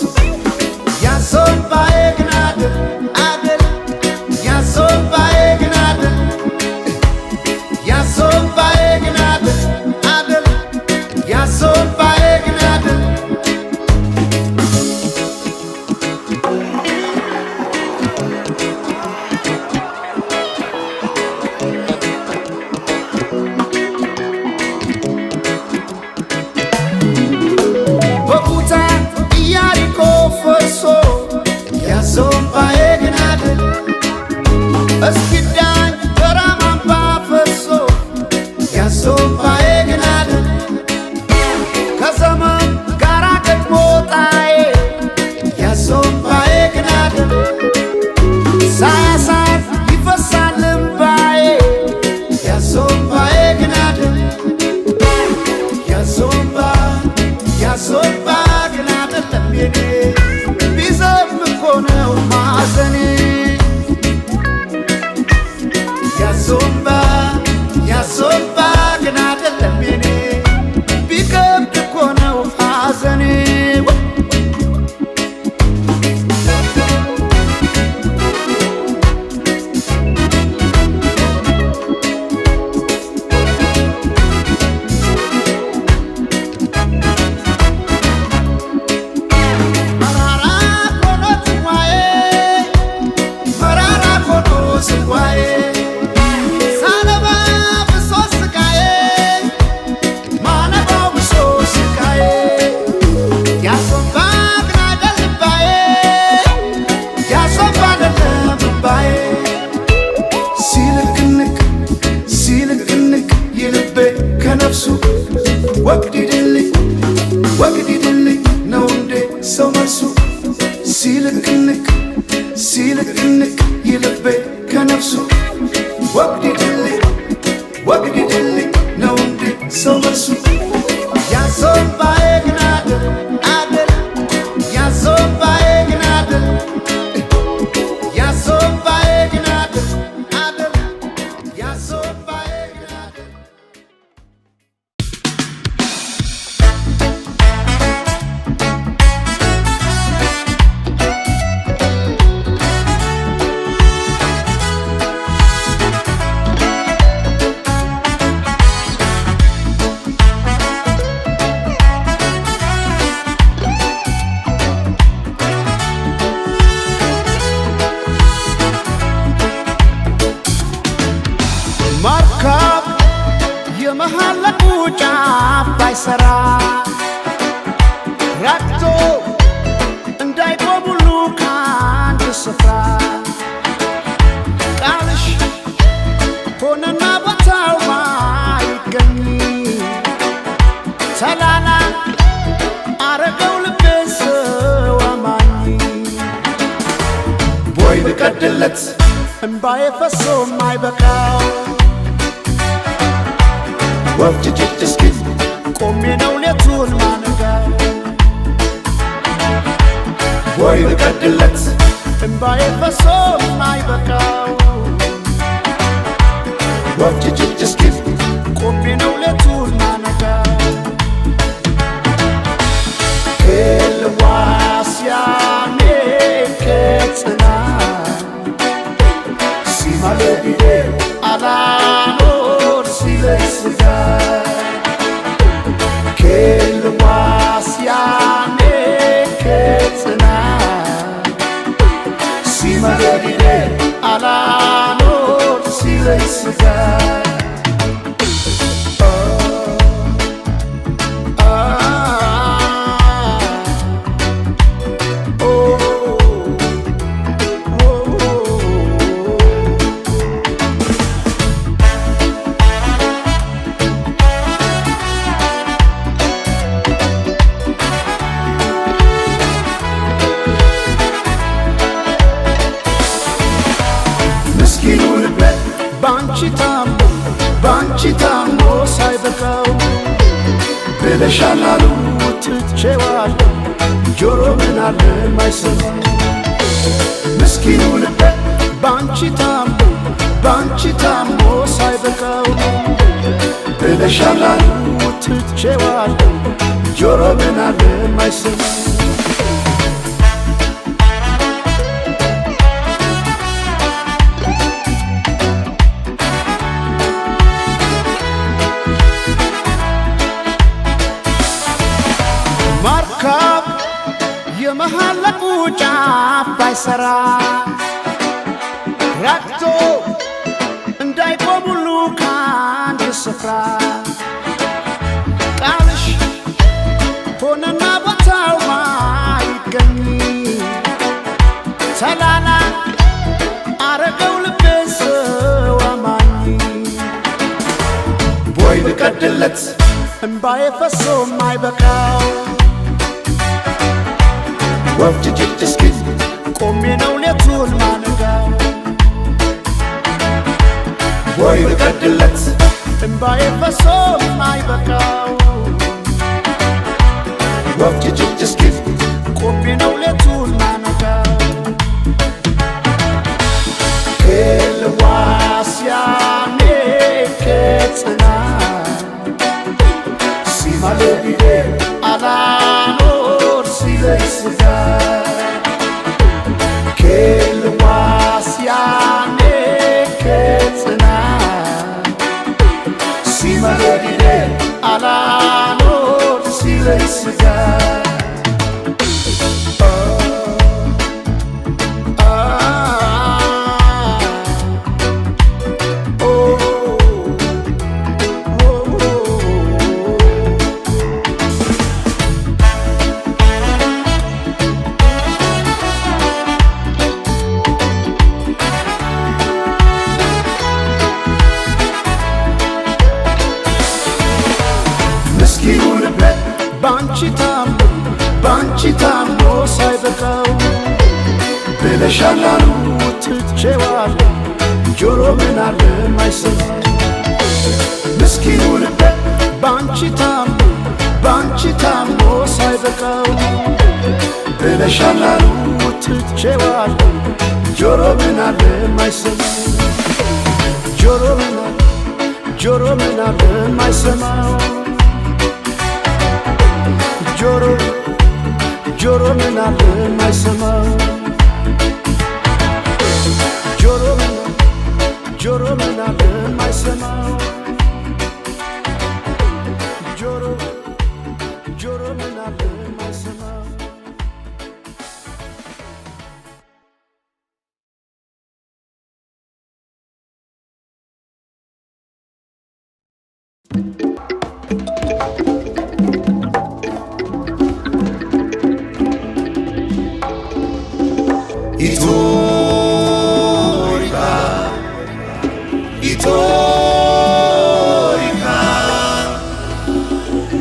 ያዞምባዬ ግን አይደል አይደል፣ ያዞምባዬ ግን አይደል፣ ያዞምባዬ ግን አይደል አይደል፣ ያዞምባዬ ግን አይደል። በኩታ ኢያሪኮ ፈርሶ፣ ያዞምባዬ ግን አይደል እስኪዳኝ በራማምባ ፈሶ። ያዞምባዬ ግን አይደል ከዘመን ጋራ ገጥሞ ጣዬ። ያዞምባዬ ግን አይደል ሳያሳር ይፈሳል እምባዬ። ያዞምባዬ ግን አይደል ያዞምባ፣ ያዞምባ ግን አይደለም የኔ፣ ቢዘም እኮ ነው ማዘኔ። ያዞምባ፣ ያዞምባ ግን አይደለም የኔ። ከነፍሱ ወግዲድልኝ ወግዲድልኝ ነው እንዴ ሰው መልሱ ሲልክንክ ሲልክንክ ይልቤ ከነፍሱ ወግዲድልኝ ወግዲድልኝ ነው እንዴ ሰው መልሱ ያዞባዬ ግን አደል አደል ያዞባዬ ግን አደል ያዞባዬ ግን አደል አደል ያዞባዬ ግን አደል። መርከብ የመሐለቁ ጫፍ ባይሰራ ረግቶ እንዳይቆም ሁሉ ከአንድ ስፍራ ቃልሽ ሆነና ቦታው ማይገኝ ተላላ አረገው ልቤን ሰው አማኝ ቦይ ብቀድለት እምባዬ ፈሶ ማይበቃው ወፍ ጭጭ እስኪል ቆሜ ነው ሌቱን ማነጋው ቦይ ብቀድለት እምባዬ ፈሶ ማይበቃው ወፍ ጭጭ እስኪል ቆሜ ነው ሌቱን ማነጋው ክልዋስያኔ ከጽና ሲማለዲዴ አላኖር ሲለኝ ስጋ ክልዋስያኔ ከጽና ሲማለዲዴ አላኖር ሲለኝ ስጋ። ምስኪኑ ልቤ ባንቺ ታሞ ባንቺ ታሞ ሳይበቃው ብለሻል አሉ ትቼዋለሁ ጆሮ ምን አለ ማይሰማ ምስኪኑ ልቤ ባንቺ ታሞ ባንቺ ታሞ ሳይበቃው ብለሻል አሉ ትቼዋለሁ ጆሮ ምን አለ ማይሰማ። መርከብ የመሐለቁ ጫፍ ባይሰራ ረግቶ እንዳይቆም ሁሉ ከአንድ ስፍራ ቃልሽ ሆነና ቦታው ማይገኝ ተላላ አረገው ልቤን ሰው አማኝ ቦይ ብቀድለት እምባዬ ፈሶ ማይበቃው ወፍ ጭጭ እስኪል ቆሜ ነው ሌቱን ማነጋው ቦይ ብቀድለት እምባዬ ፈሶ ማይበቃው ወፍ ጭጭ እስኪል ቆሜ ነው ሌቱን ማነጋው ክልዋስያኔ ከጽና ሲማለዲዴ አላኖር ሲለኝ ስጋ ክልዋስያኔ ከጽና ሲማለዲዴ አላኖር ሲለኝ ስጋ። ባንቺ ታሞ ሳይበቃው ብለሻል አሉ ትቼዋለሁ ጆሮ ምን አለ ማይሰማ ምስኪኑ ልቤ ባንቺ ታሞ ባንቺ ታሞ ሳይበቃው ብለሻል አሉ ትቼዋለሁ ጆሮ ምን አለ ማይሰማ ጆሮ ምን አለ ጆሮ ምን አለ ማይሰማው ጆሮ ጆሮ ምን አለ ማይሰማው ጆሮ ምን ጆሮ ምን አለ ማይሰማው ጆሮ ጆሮ ምን አለ ማይሰማው Itorika, Itorika,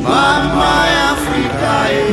Mama Africa.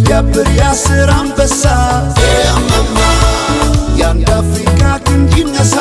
ቢያብር ያስር አንበሳ የአንድ አፍሪካ ክንድ ይነሳ።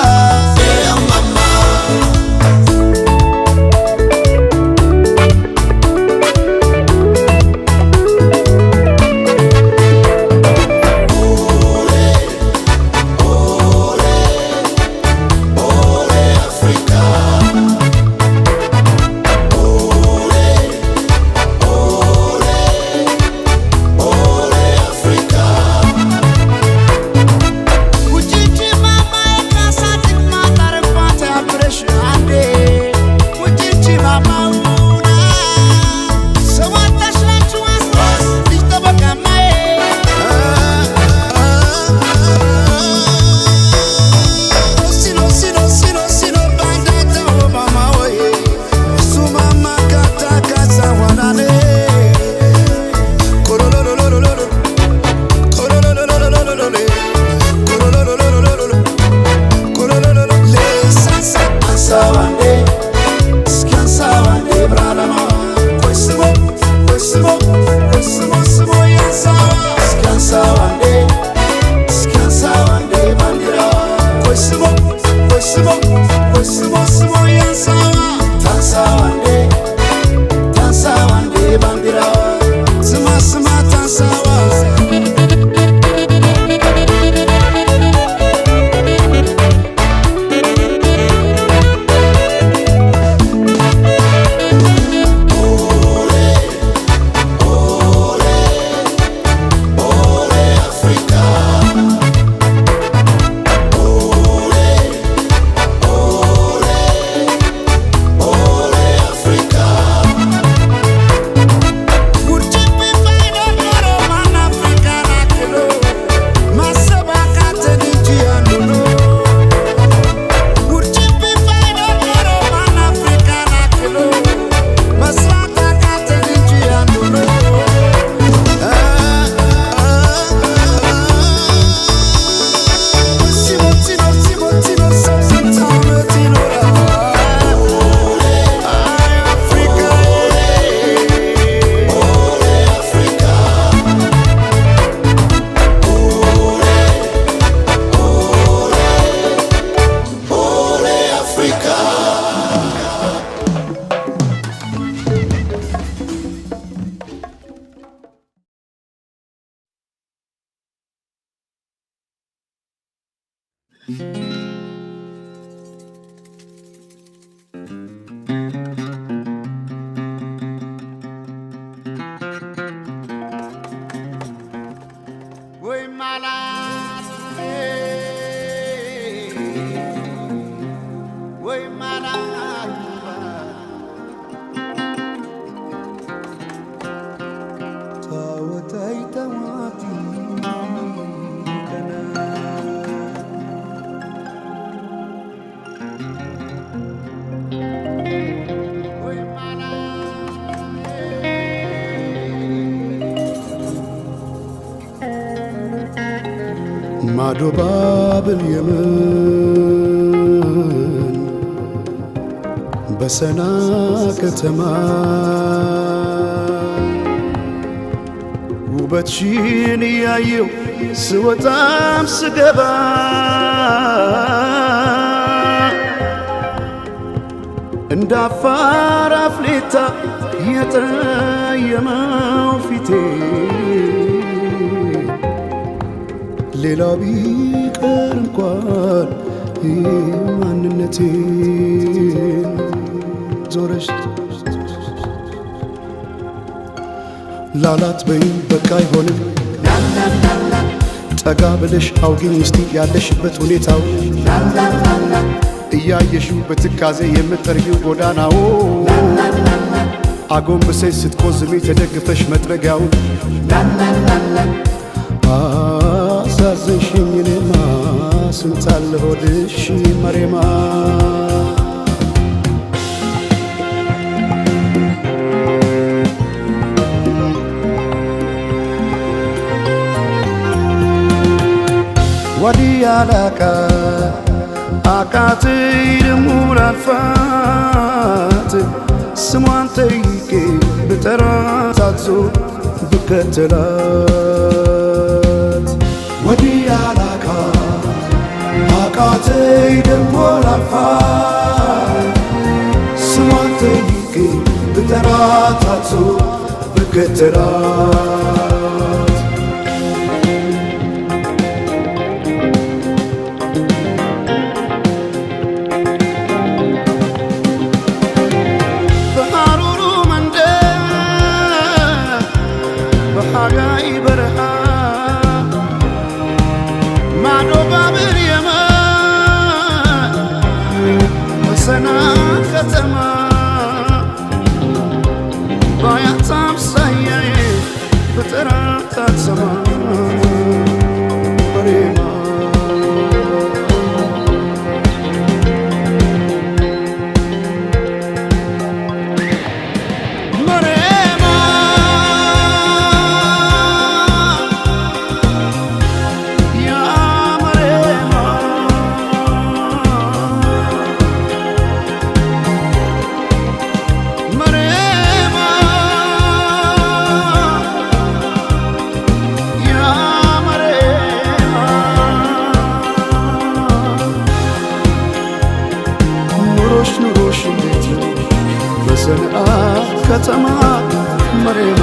ወይ ማላት ወይ ማላት ታወታይ ተዋቲ ከና ወይ ማዶ ባብል የመን በሰና ከተማ ውበትሽን እያየው ስወጣም ስገባ እንደ አፋር አፍሌታ የጠየመው ፊቴ ሌላው ቢቀር እንኳን ማንነቴ ዞረሽ ላላት በይም በቃ አይሆንም። ጠጋ ብለሽ አውጊኝ እስቲ ያለሽበት ሁኔታው እያየሽው በትካዜ የምትጠርጊው ጎዳናው አጎንብሰሽ ስትቆዝሚ ተደግፈሽ መጥረጊያውን አሳዘንሽኝ እኔማ ስንታለ ሆድሽ መሬማ። ወዲያ ላቃ አቃተኝ ደሞ ላልፋት ስሟን ጠይቄ ብጠራት አትዞር ብከተላት ወዲያ ላቃት አቃተኝ ደሞ ላልፋት ስሟን ጠይቄ ብጠራት አትዞር ብከተላት። በሐሩሩ መንደር በሐጋይ በረሃ ማዶ ባብር የመን በሰና ከተማ ባያት አምሳያዬ ብጠራት አትሰማ መሬማ። መሬማ ያ መሬማ መሬማ ያ መሬማ ኑሮሽ ኑሮሽ እንዴት ነው በሰንዓ ከተማ መሬማ?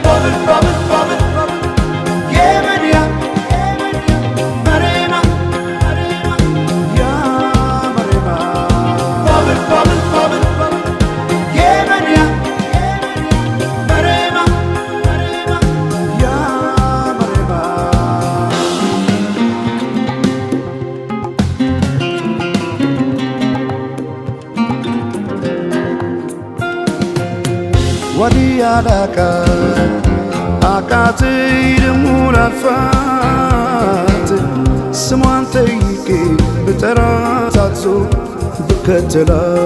ባብል ባብል ባብል የመንያ መሬማ ያ መሬማ ባብል ባብል ባብል የመንያ መሬማ ያ መሬማ። ወዲያ ላቃ አቃተኝ ደሞ ላልፋት ስሟን ጠይቄ ብጠራት አትዞር ብከተላት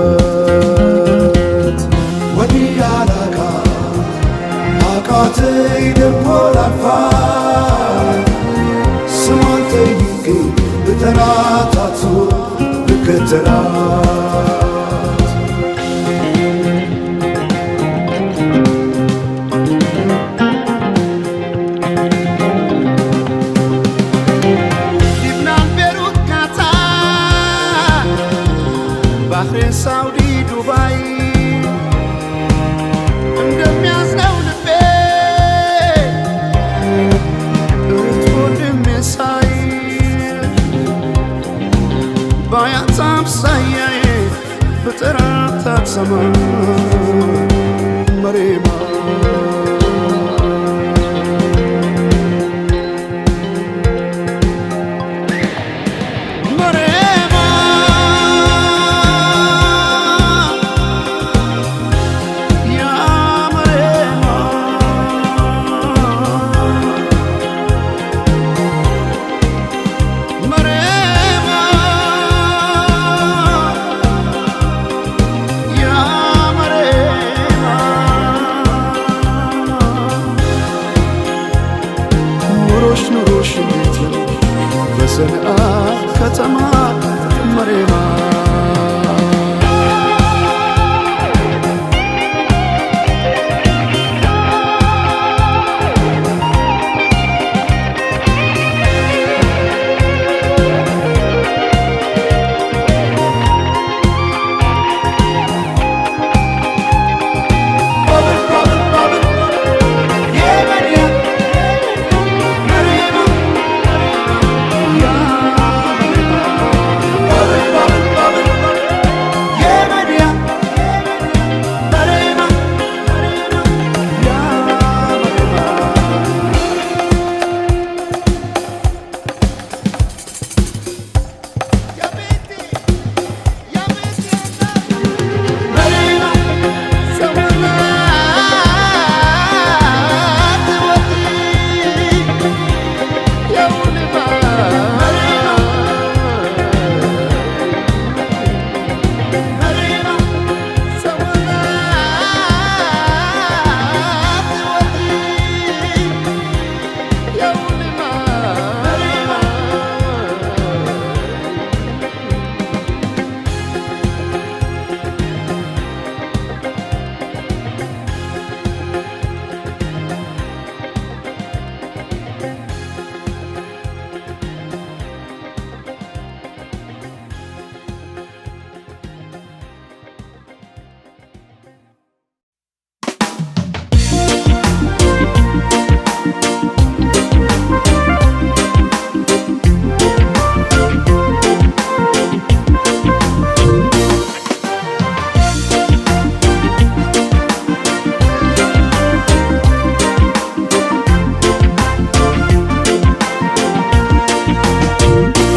ወዲያ ላቃ አቃተኝ ደሞ ላልፋት ስሟን ጠይቄ ብጠራት አትዞር ብከተላት። ሰማይ መሬማ መሬማ ያ መሬማ መሬማ ያ መሬማ ኑሮሽ ኑሮሽ እንዴት ነው በሰንዓ ከተማ መሬማ ባብል ባብል ባብል የመንያ መሬማ ያ መሬማ ባብል ባብል ባብል የመንያ መሬማ ያ መሬማ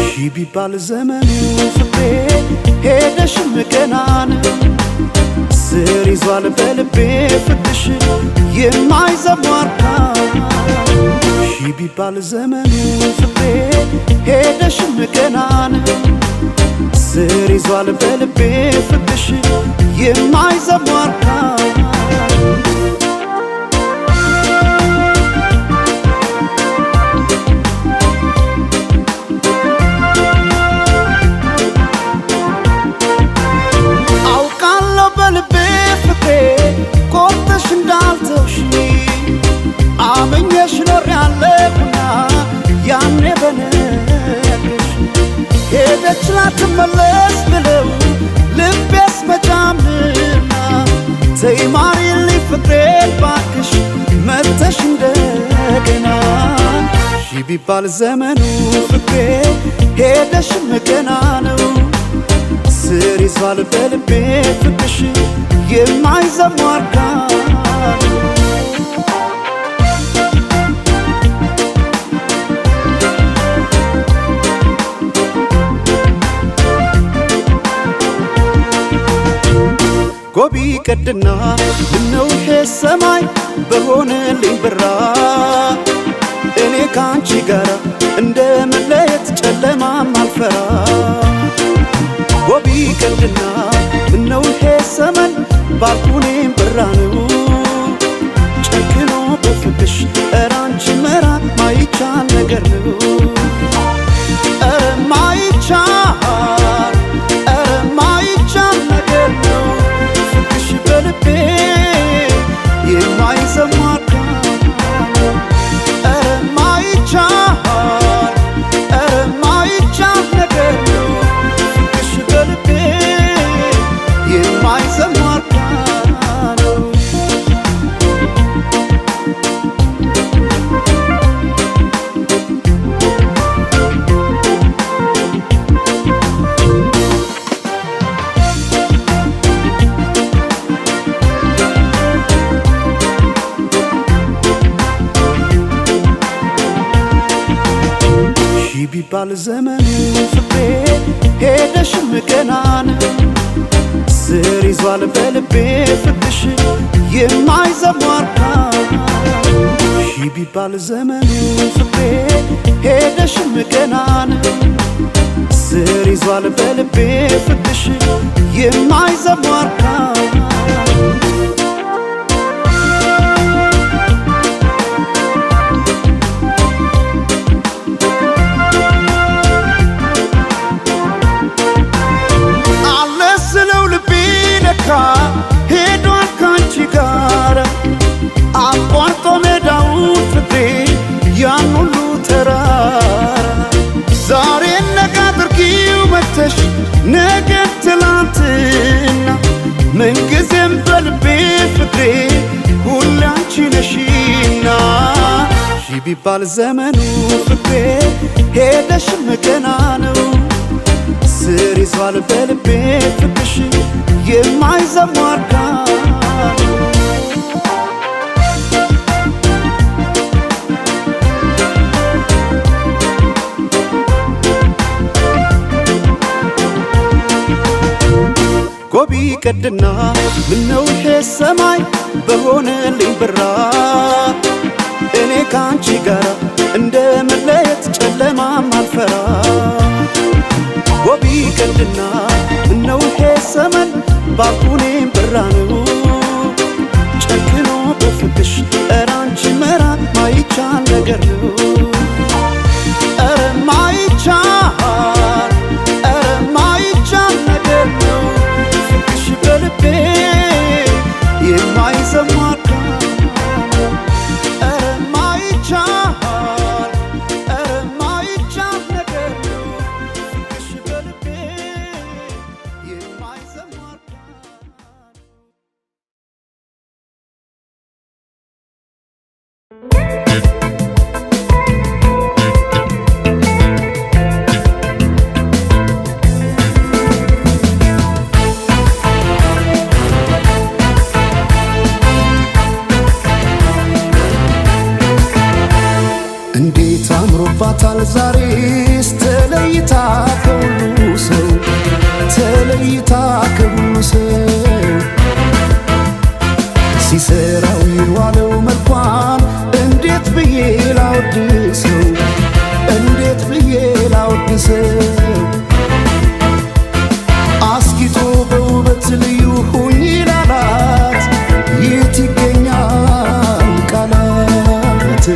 ሺ ቢባል ዘመኑ ፍቅሬ ሄደሽም ገና ነው ስር ይዟል በልቤ ፍቅርሽ የማይዘሟርካ ሺ ቢባል ዘመኑ ፍቅሬ ሄደሽም ገና ነው ስር ይዟል በልቤ ፍቅርሽ የማይዘሟርካ አውቃለሁ በልቤ ፍቅሬ ቆርጠሽ እንዳልተውሽኝ አምኜሽ ኖሬያለሁና ያኔ በነግርሽ ሄደች ላትመለስ ብለው ልቤስ መጫምና ተይ ማሪልኝ ፍቅሬን ባክሽ መተሽ እንደገና ሺ ቢባል ዘመኑ ፍቅሬ ሄደሽም ገና ነው ስር ይዟል በልቤ ፍቅርሽ የማይዘሟርካ ጎቢ ቀድና ምነው ይሄ ሰማይ በሆነልኝ ብራ እኔ ከአንቺ ጋራ እንደ መለየት ጨለማም አልፈራ ጎቢ ቀድና ምነው ይሄ ሰመን ባልኩኔም ብራ ነው ጨክኖ በፍቅሽ ኧረ አንቺ መራቅ ማይቻል ነገር ነው ኧረ ማይቻል ኧረ ማይቻል ነገር ነው ፍቅሽ በልቤ የማይሰማካ ኧረ ማይቻል ኧረ ማይቻል ነገር ነው ፍቅሽ በልቤ የማይሰማካ ነው። ሺ ቢባል ዘመኑ ፍቅሬ ሄደሽም ገናን ስር ይዟል በልቤ ፍቅርሽ የማይዘሟርካ ሺ ቢባል ዘመኑ ፍቅሬ ሄደሽም ገናን ስር ይዟል በልቤ ፍቅርሽ የማይዘሟርካ ሄዷል ካንቺ ጋር አቋርጦ ሜዳውን ፍቅሬ ያን ሁሉ ተራራ ዛሬ ነገ አድርጊው መተሽ ነገ ትላንትና ምንጊዜም በልቤ ፍቅሬ ሁሌ አንቺ ነሽና ሺ ቢባል ዘመኑ ፍቅሬ ሄደሽም ገና ነው ስር ይዟል በልቤ ፍቅርሽ የማይዘሟርካ ጎቢ ቀድና ምነው ይሄ ሰማይ በሆነልኝ ብራ እኔ ካንቺ ጋር እንደ መለየት ጨለማም አልፈራ ጎቢ ቀድና ምነው ይሄ ሰመን ባልኩኔም ብራ ነው ጨክኖ በፍቅሽ ኧረ አንቺ መራቅ ማይቻል ነገር ነው ኧረ ማይቻል ኧረ ማይቻል ነገር ነው ፍቅሽ በልቤ የማይዘማካ ኧረ ማይቻል ኧረ ማይቻል ነገር ነው ፍቅሽ በልቤ የማይዘማካ እንዴት አምሮባታል ዛሬስ ተለይታ ከሁሉ ሰው ተለይታ ከሁሉ ሰው ሲሰራው የዋለው መልኳን እንዴት ብዬ ላወድሰው እንዴት ብዬ ላወድሰው አስጊጦ በውበት ልዩ ሁኚ ላላት የት ይገኛል ቃላት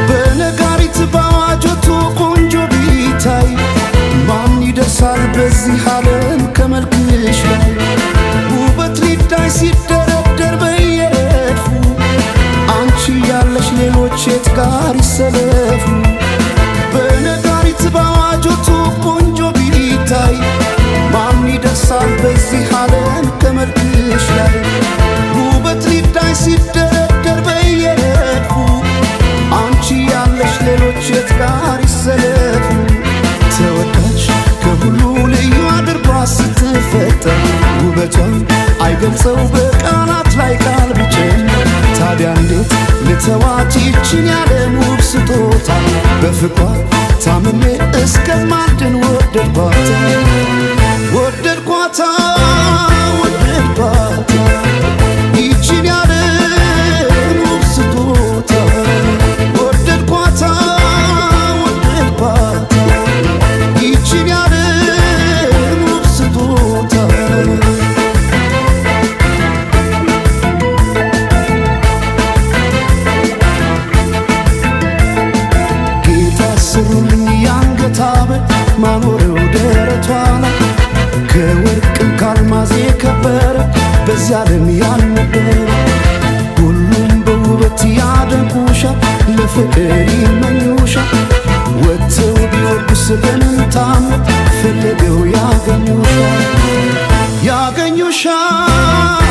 በነጋሪት በአዋጆቱ ቆንጆ ቢታይ ማን ይደርሳል በዚህ ዓለም ከመልክሽ ላይ ውበት ሊዳይ ሲደረደር በየረድፉ አንቺ ያለሽ ሌሎች የት ጋር ይሰለፉ በነጋሪት በአዋጆቱ ቆንጆ ቢታይ ማን ይደርሳል በዚህ ዓለም ከመልክሽ ላይ ውበት ሊዳይ ሲደረደር በየረድፉ አንቺ ያለሽ ሌሎች የት ጋር ይሰለፉ ተወዳጅ ከሁሉ ልዩ አድርጓ ስትፈጠር ውበቷን አይገልጸው በቃላት ላይ ቃል ቢጨምር ታዲያ እንዴት ልተዋት ይችን ያለም ውብ ስጦታ በፍቅሯ ታምሜ እስከማድን ወደድኳት ወደድኳታ ወደድኳት ይችን ያለም ውብ ስጦታ ወደድኳታ ወደድኳት ይችን ያለም ውብ ስጦታ ጌታ ስሩልኝ የአንገት ሐብል ማኖሪያው ደረቷ ላይ ከወርቅም ካልማዝ የከበረ በዚያ ዓለም ያልነበረ ሁሉም በውበት ያደንቁሻል ለፍቅር ይመኙሻል ወጥተው ቢወርዱስ በምን ታምር ፈልገው ያገኙሻል ያገኙሻል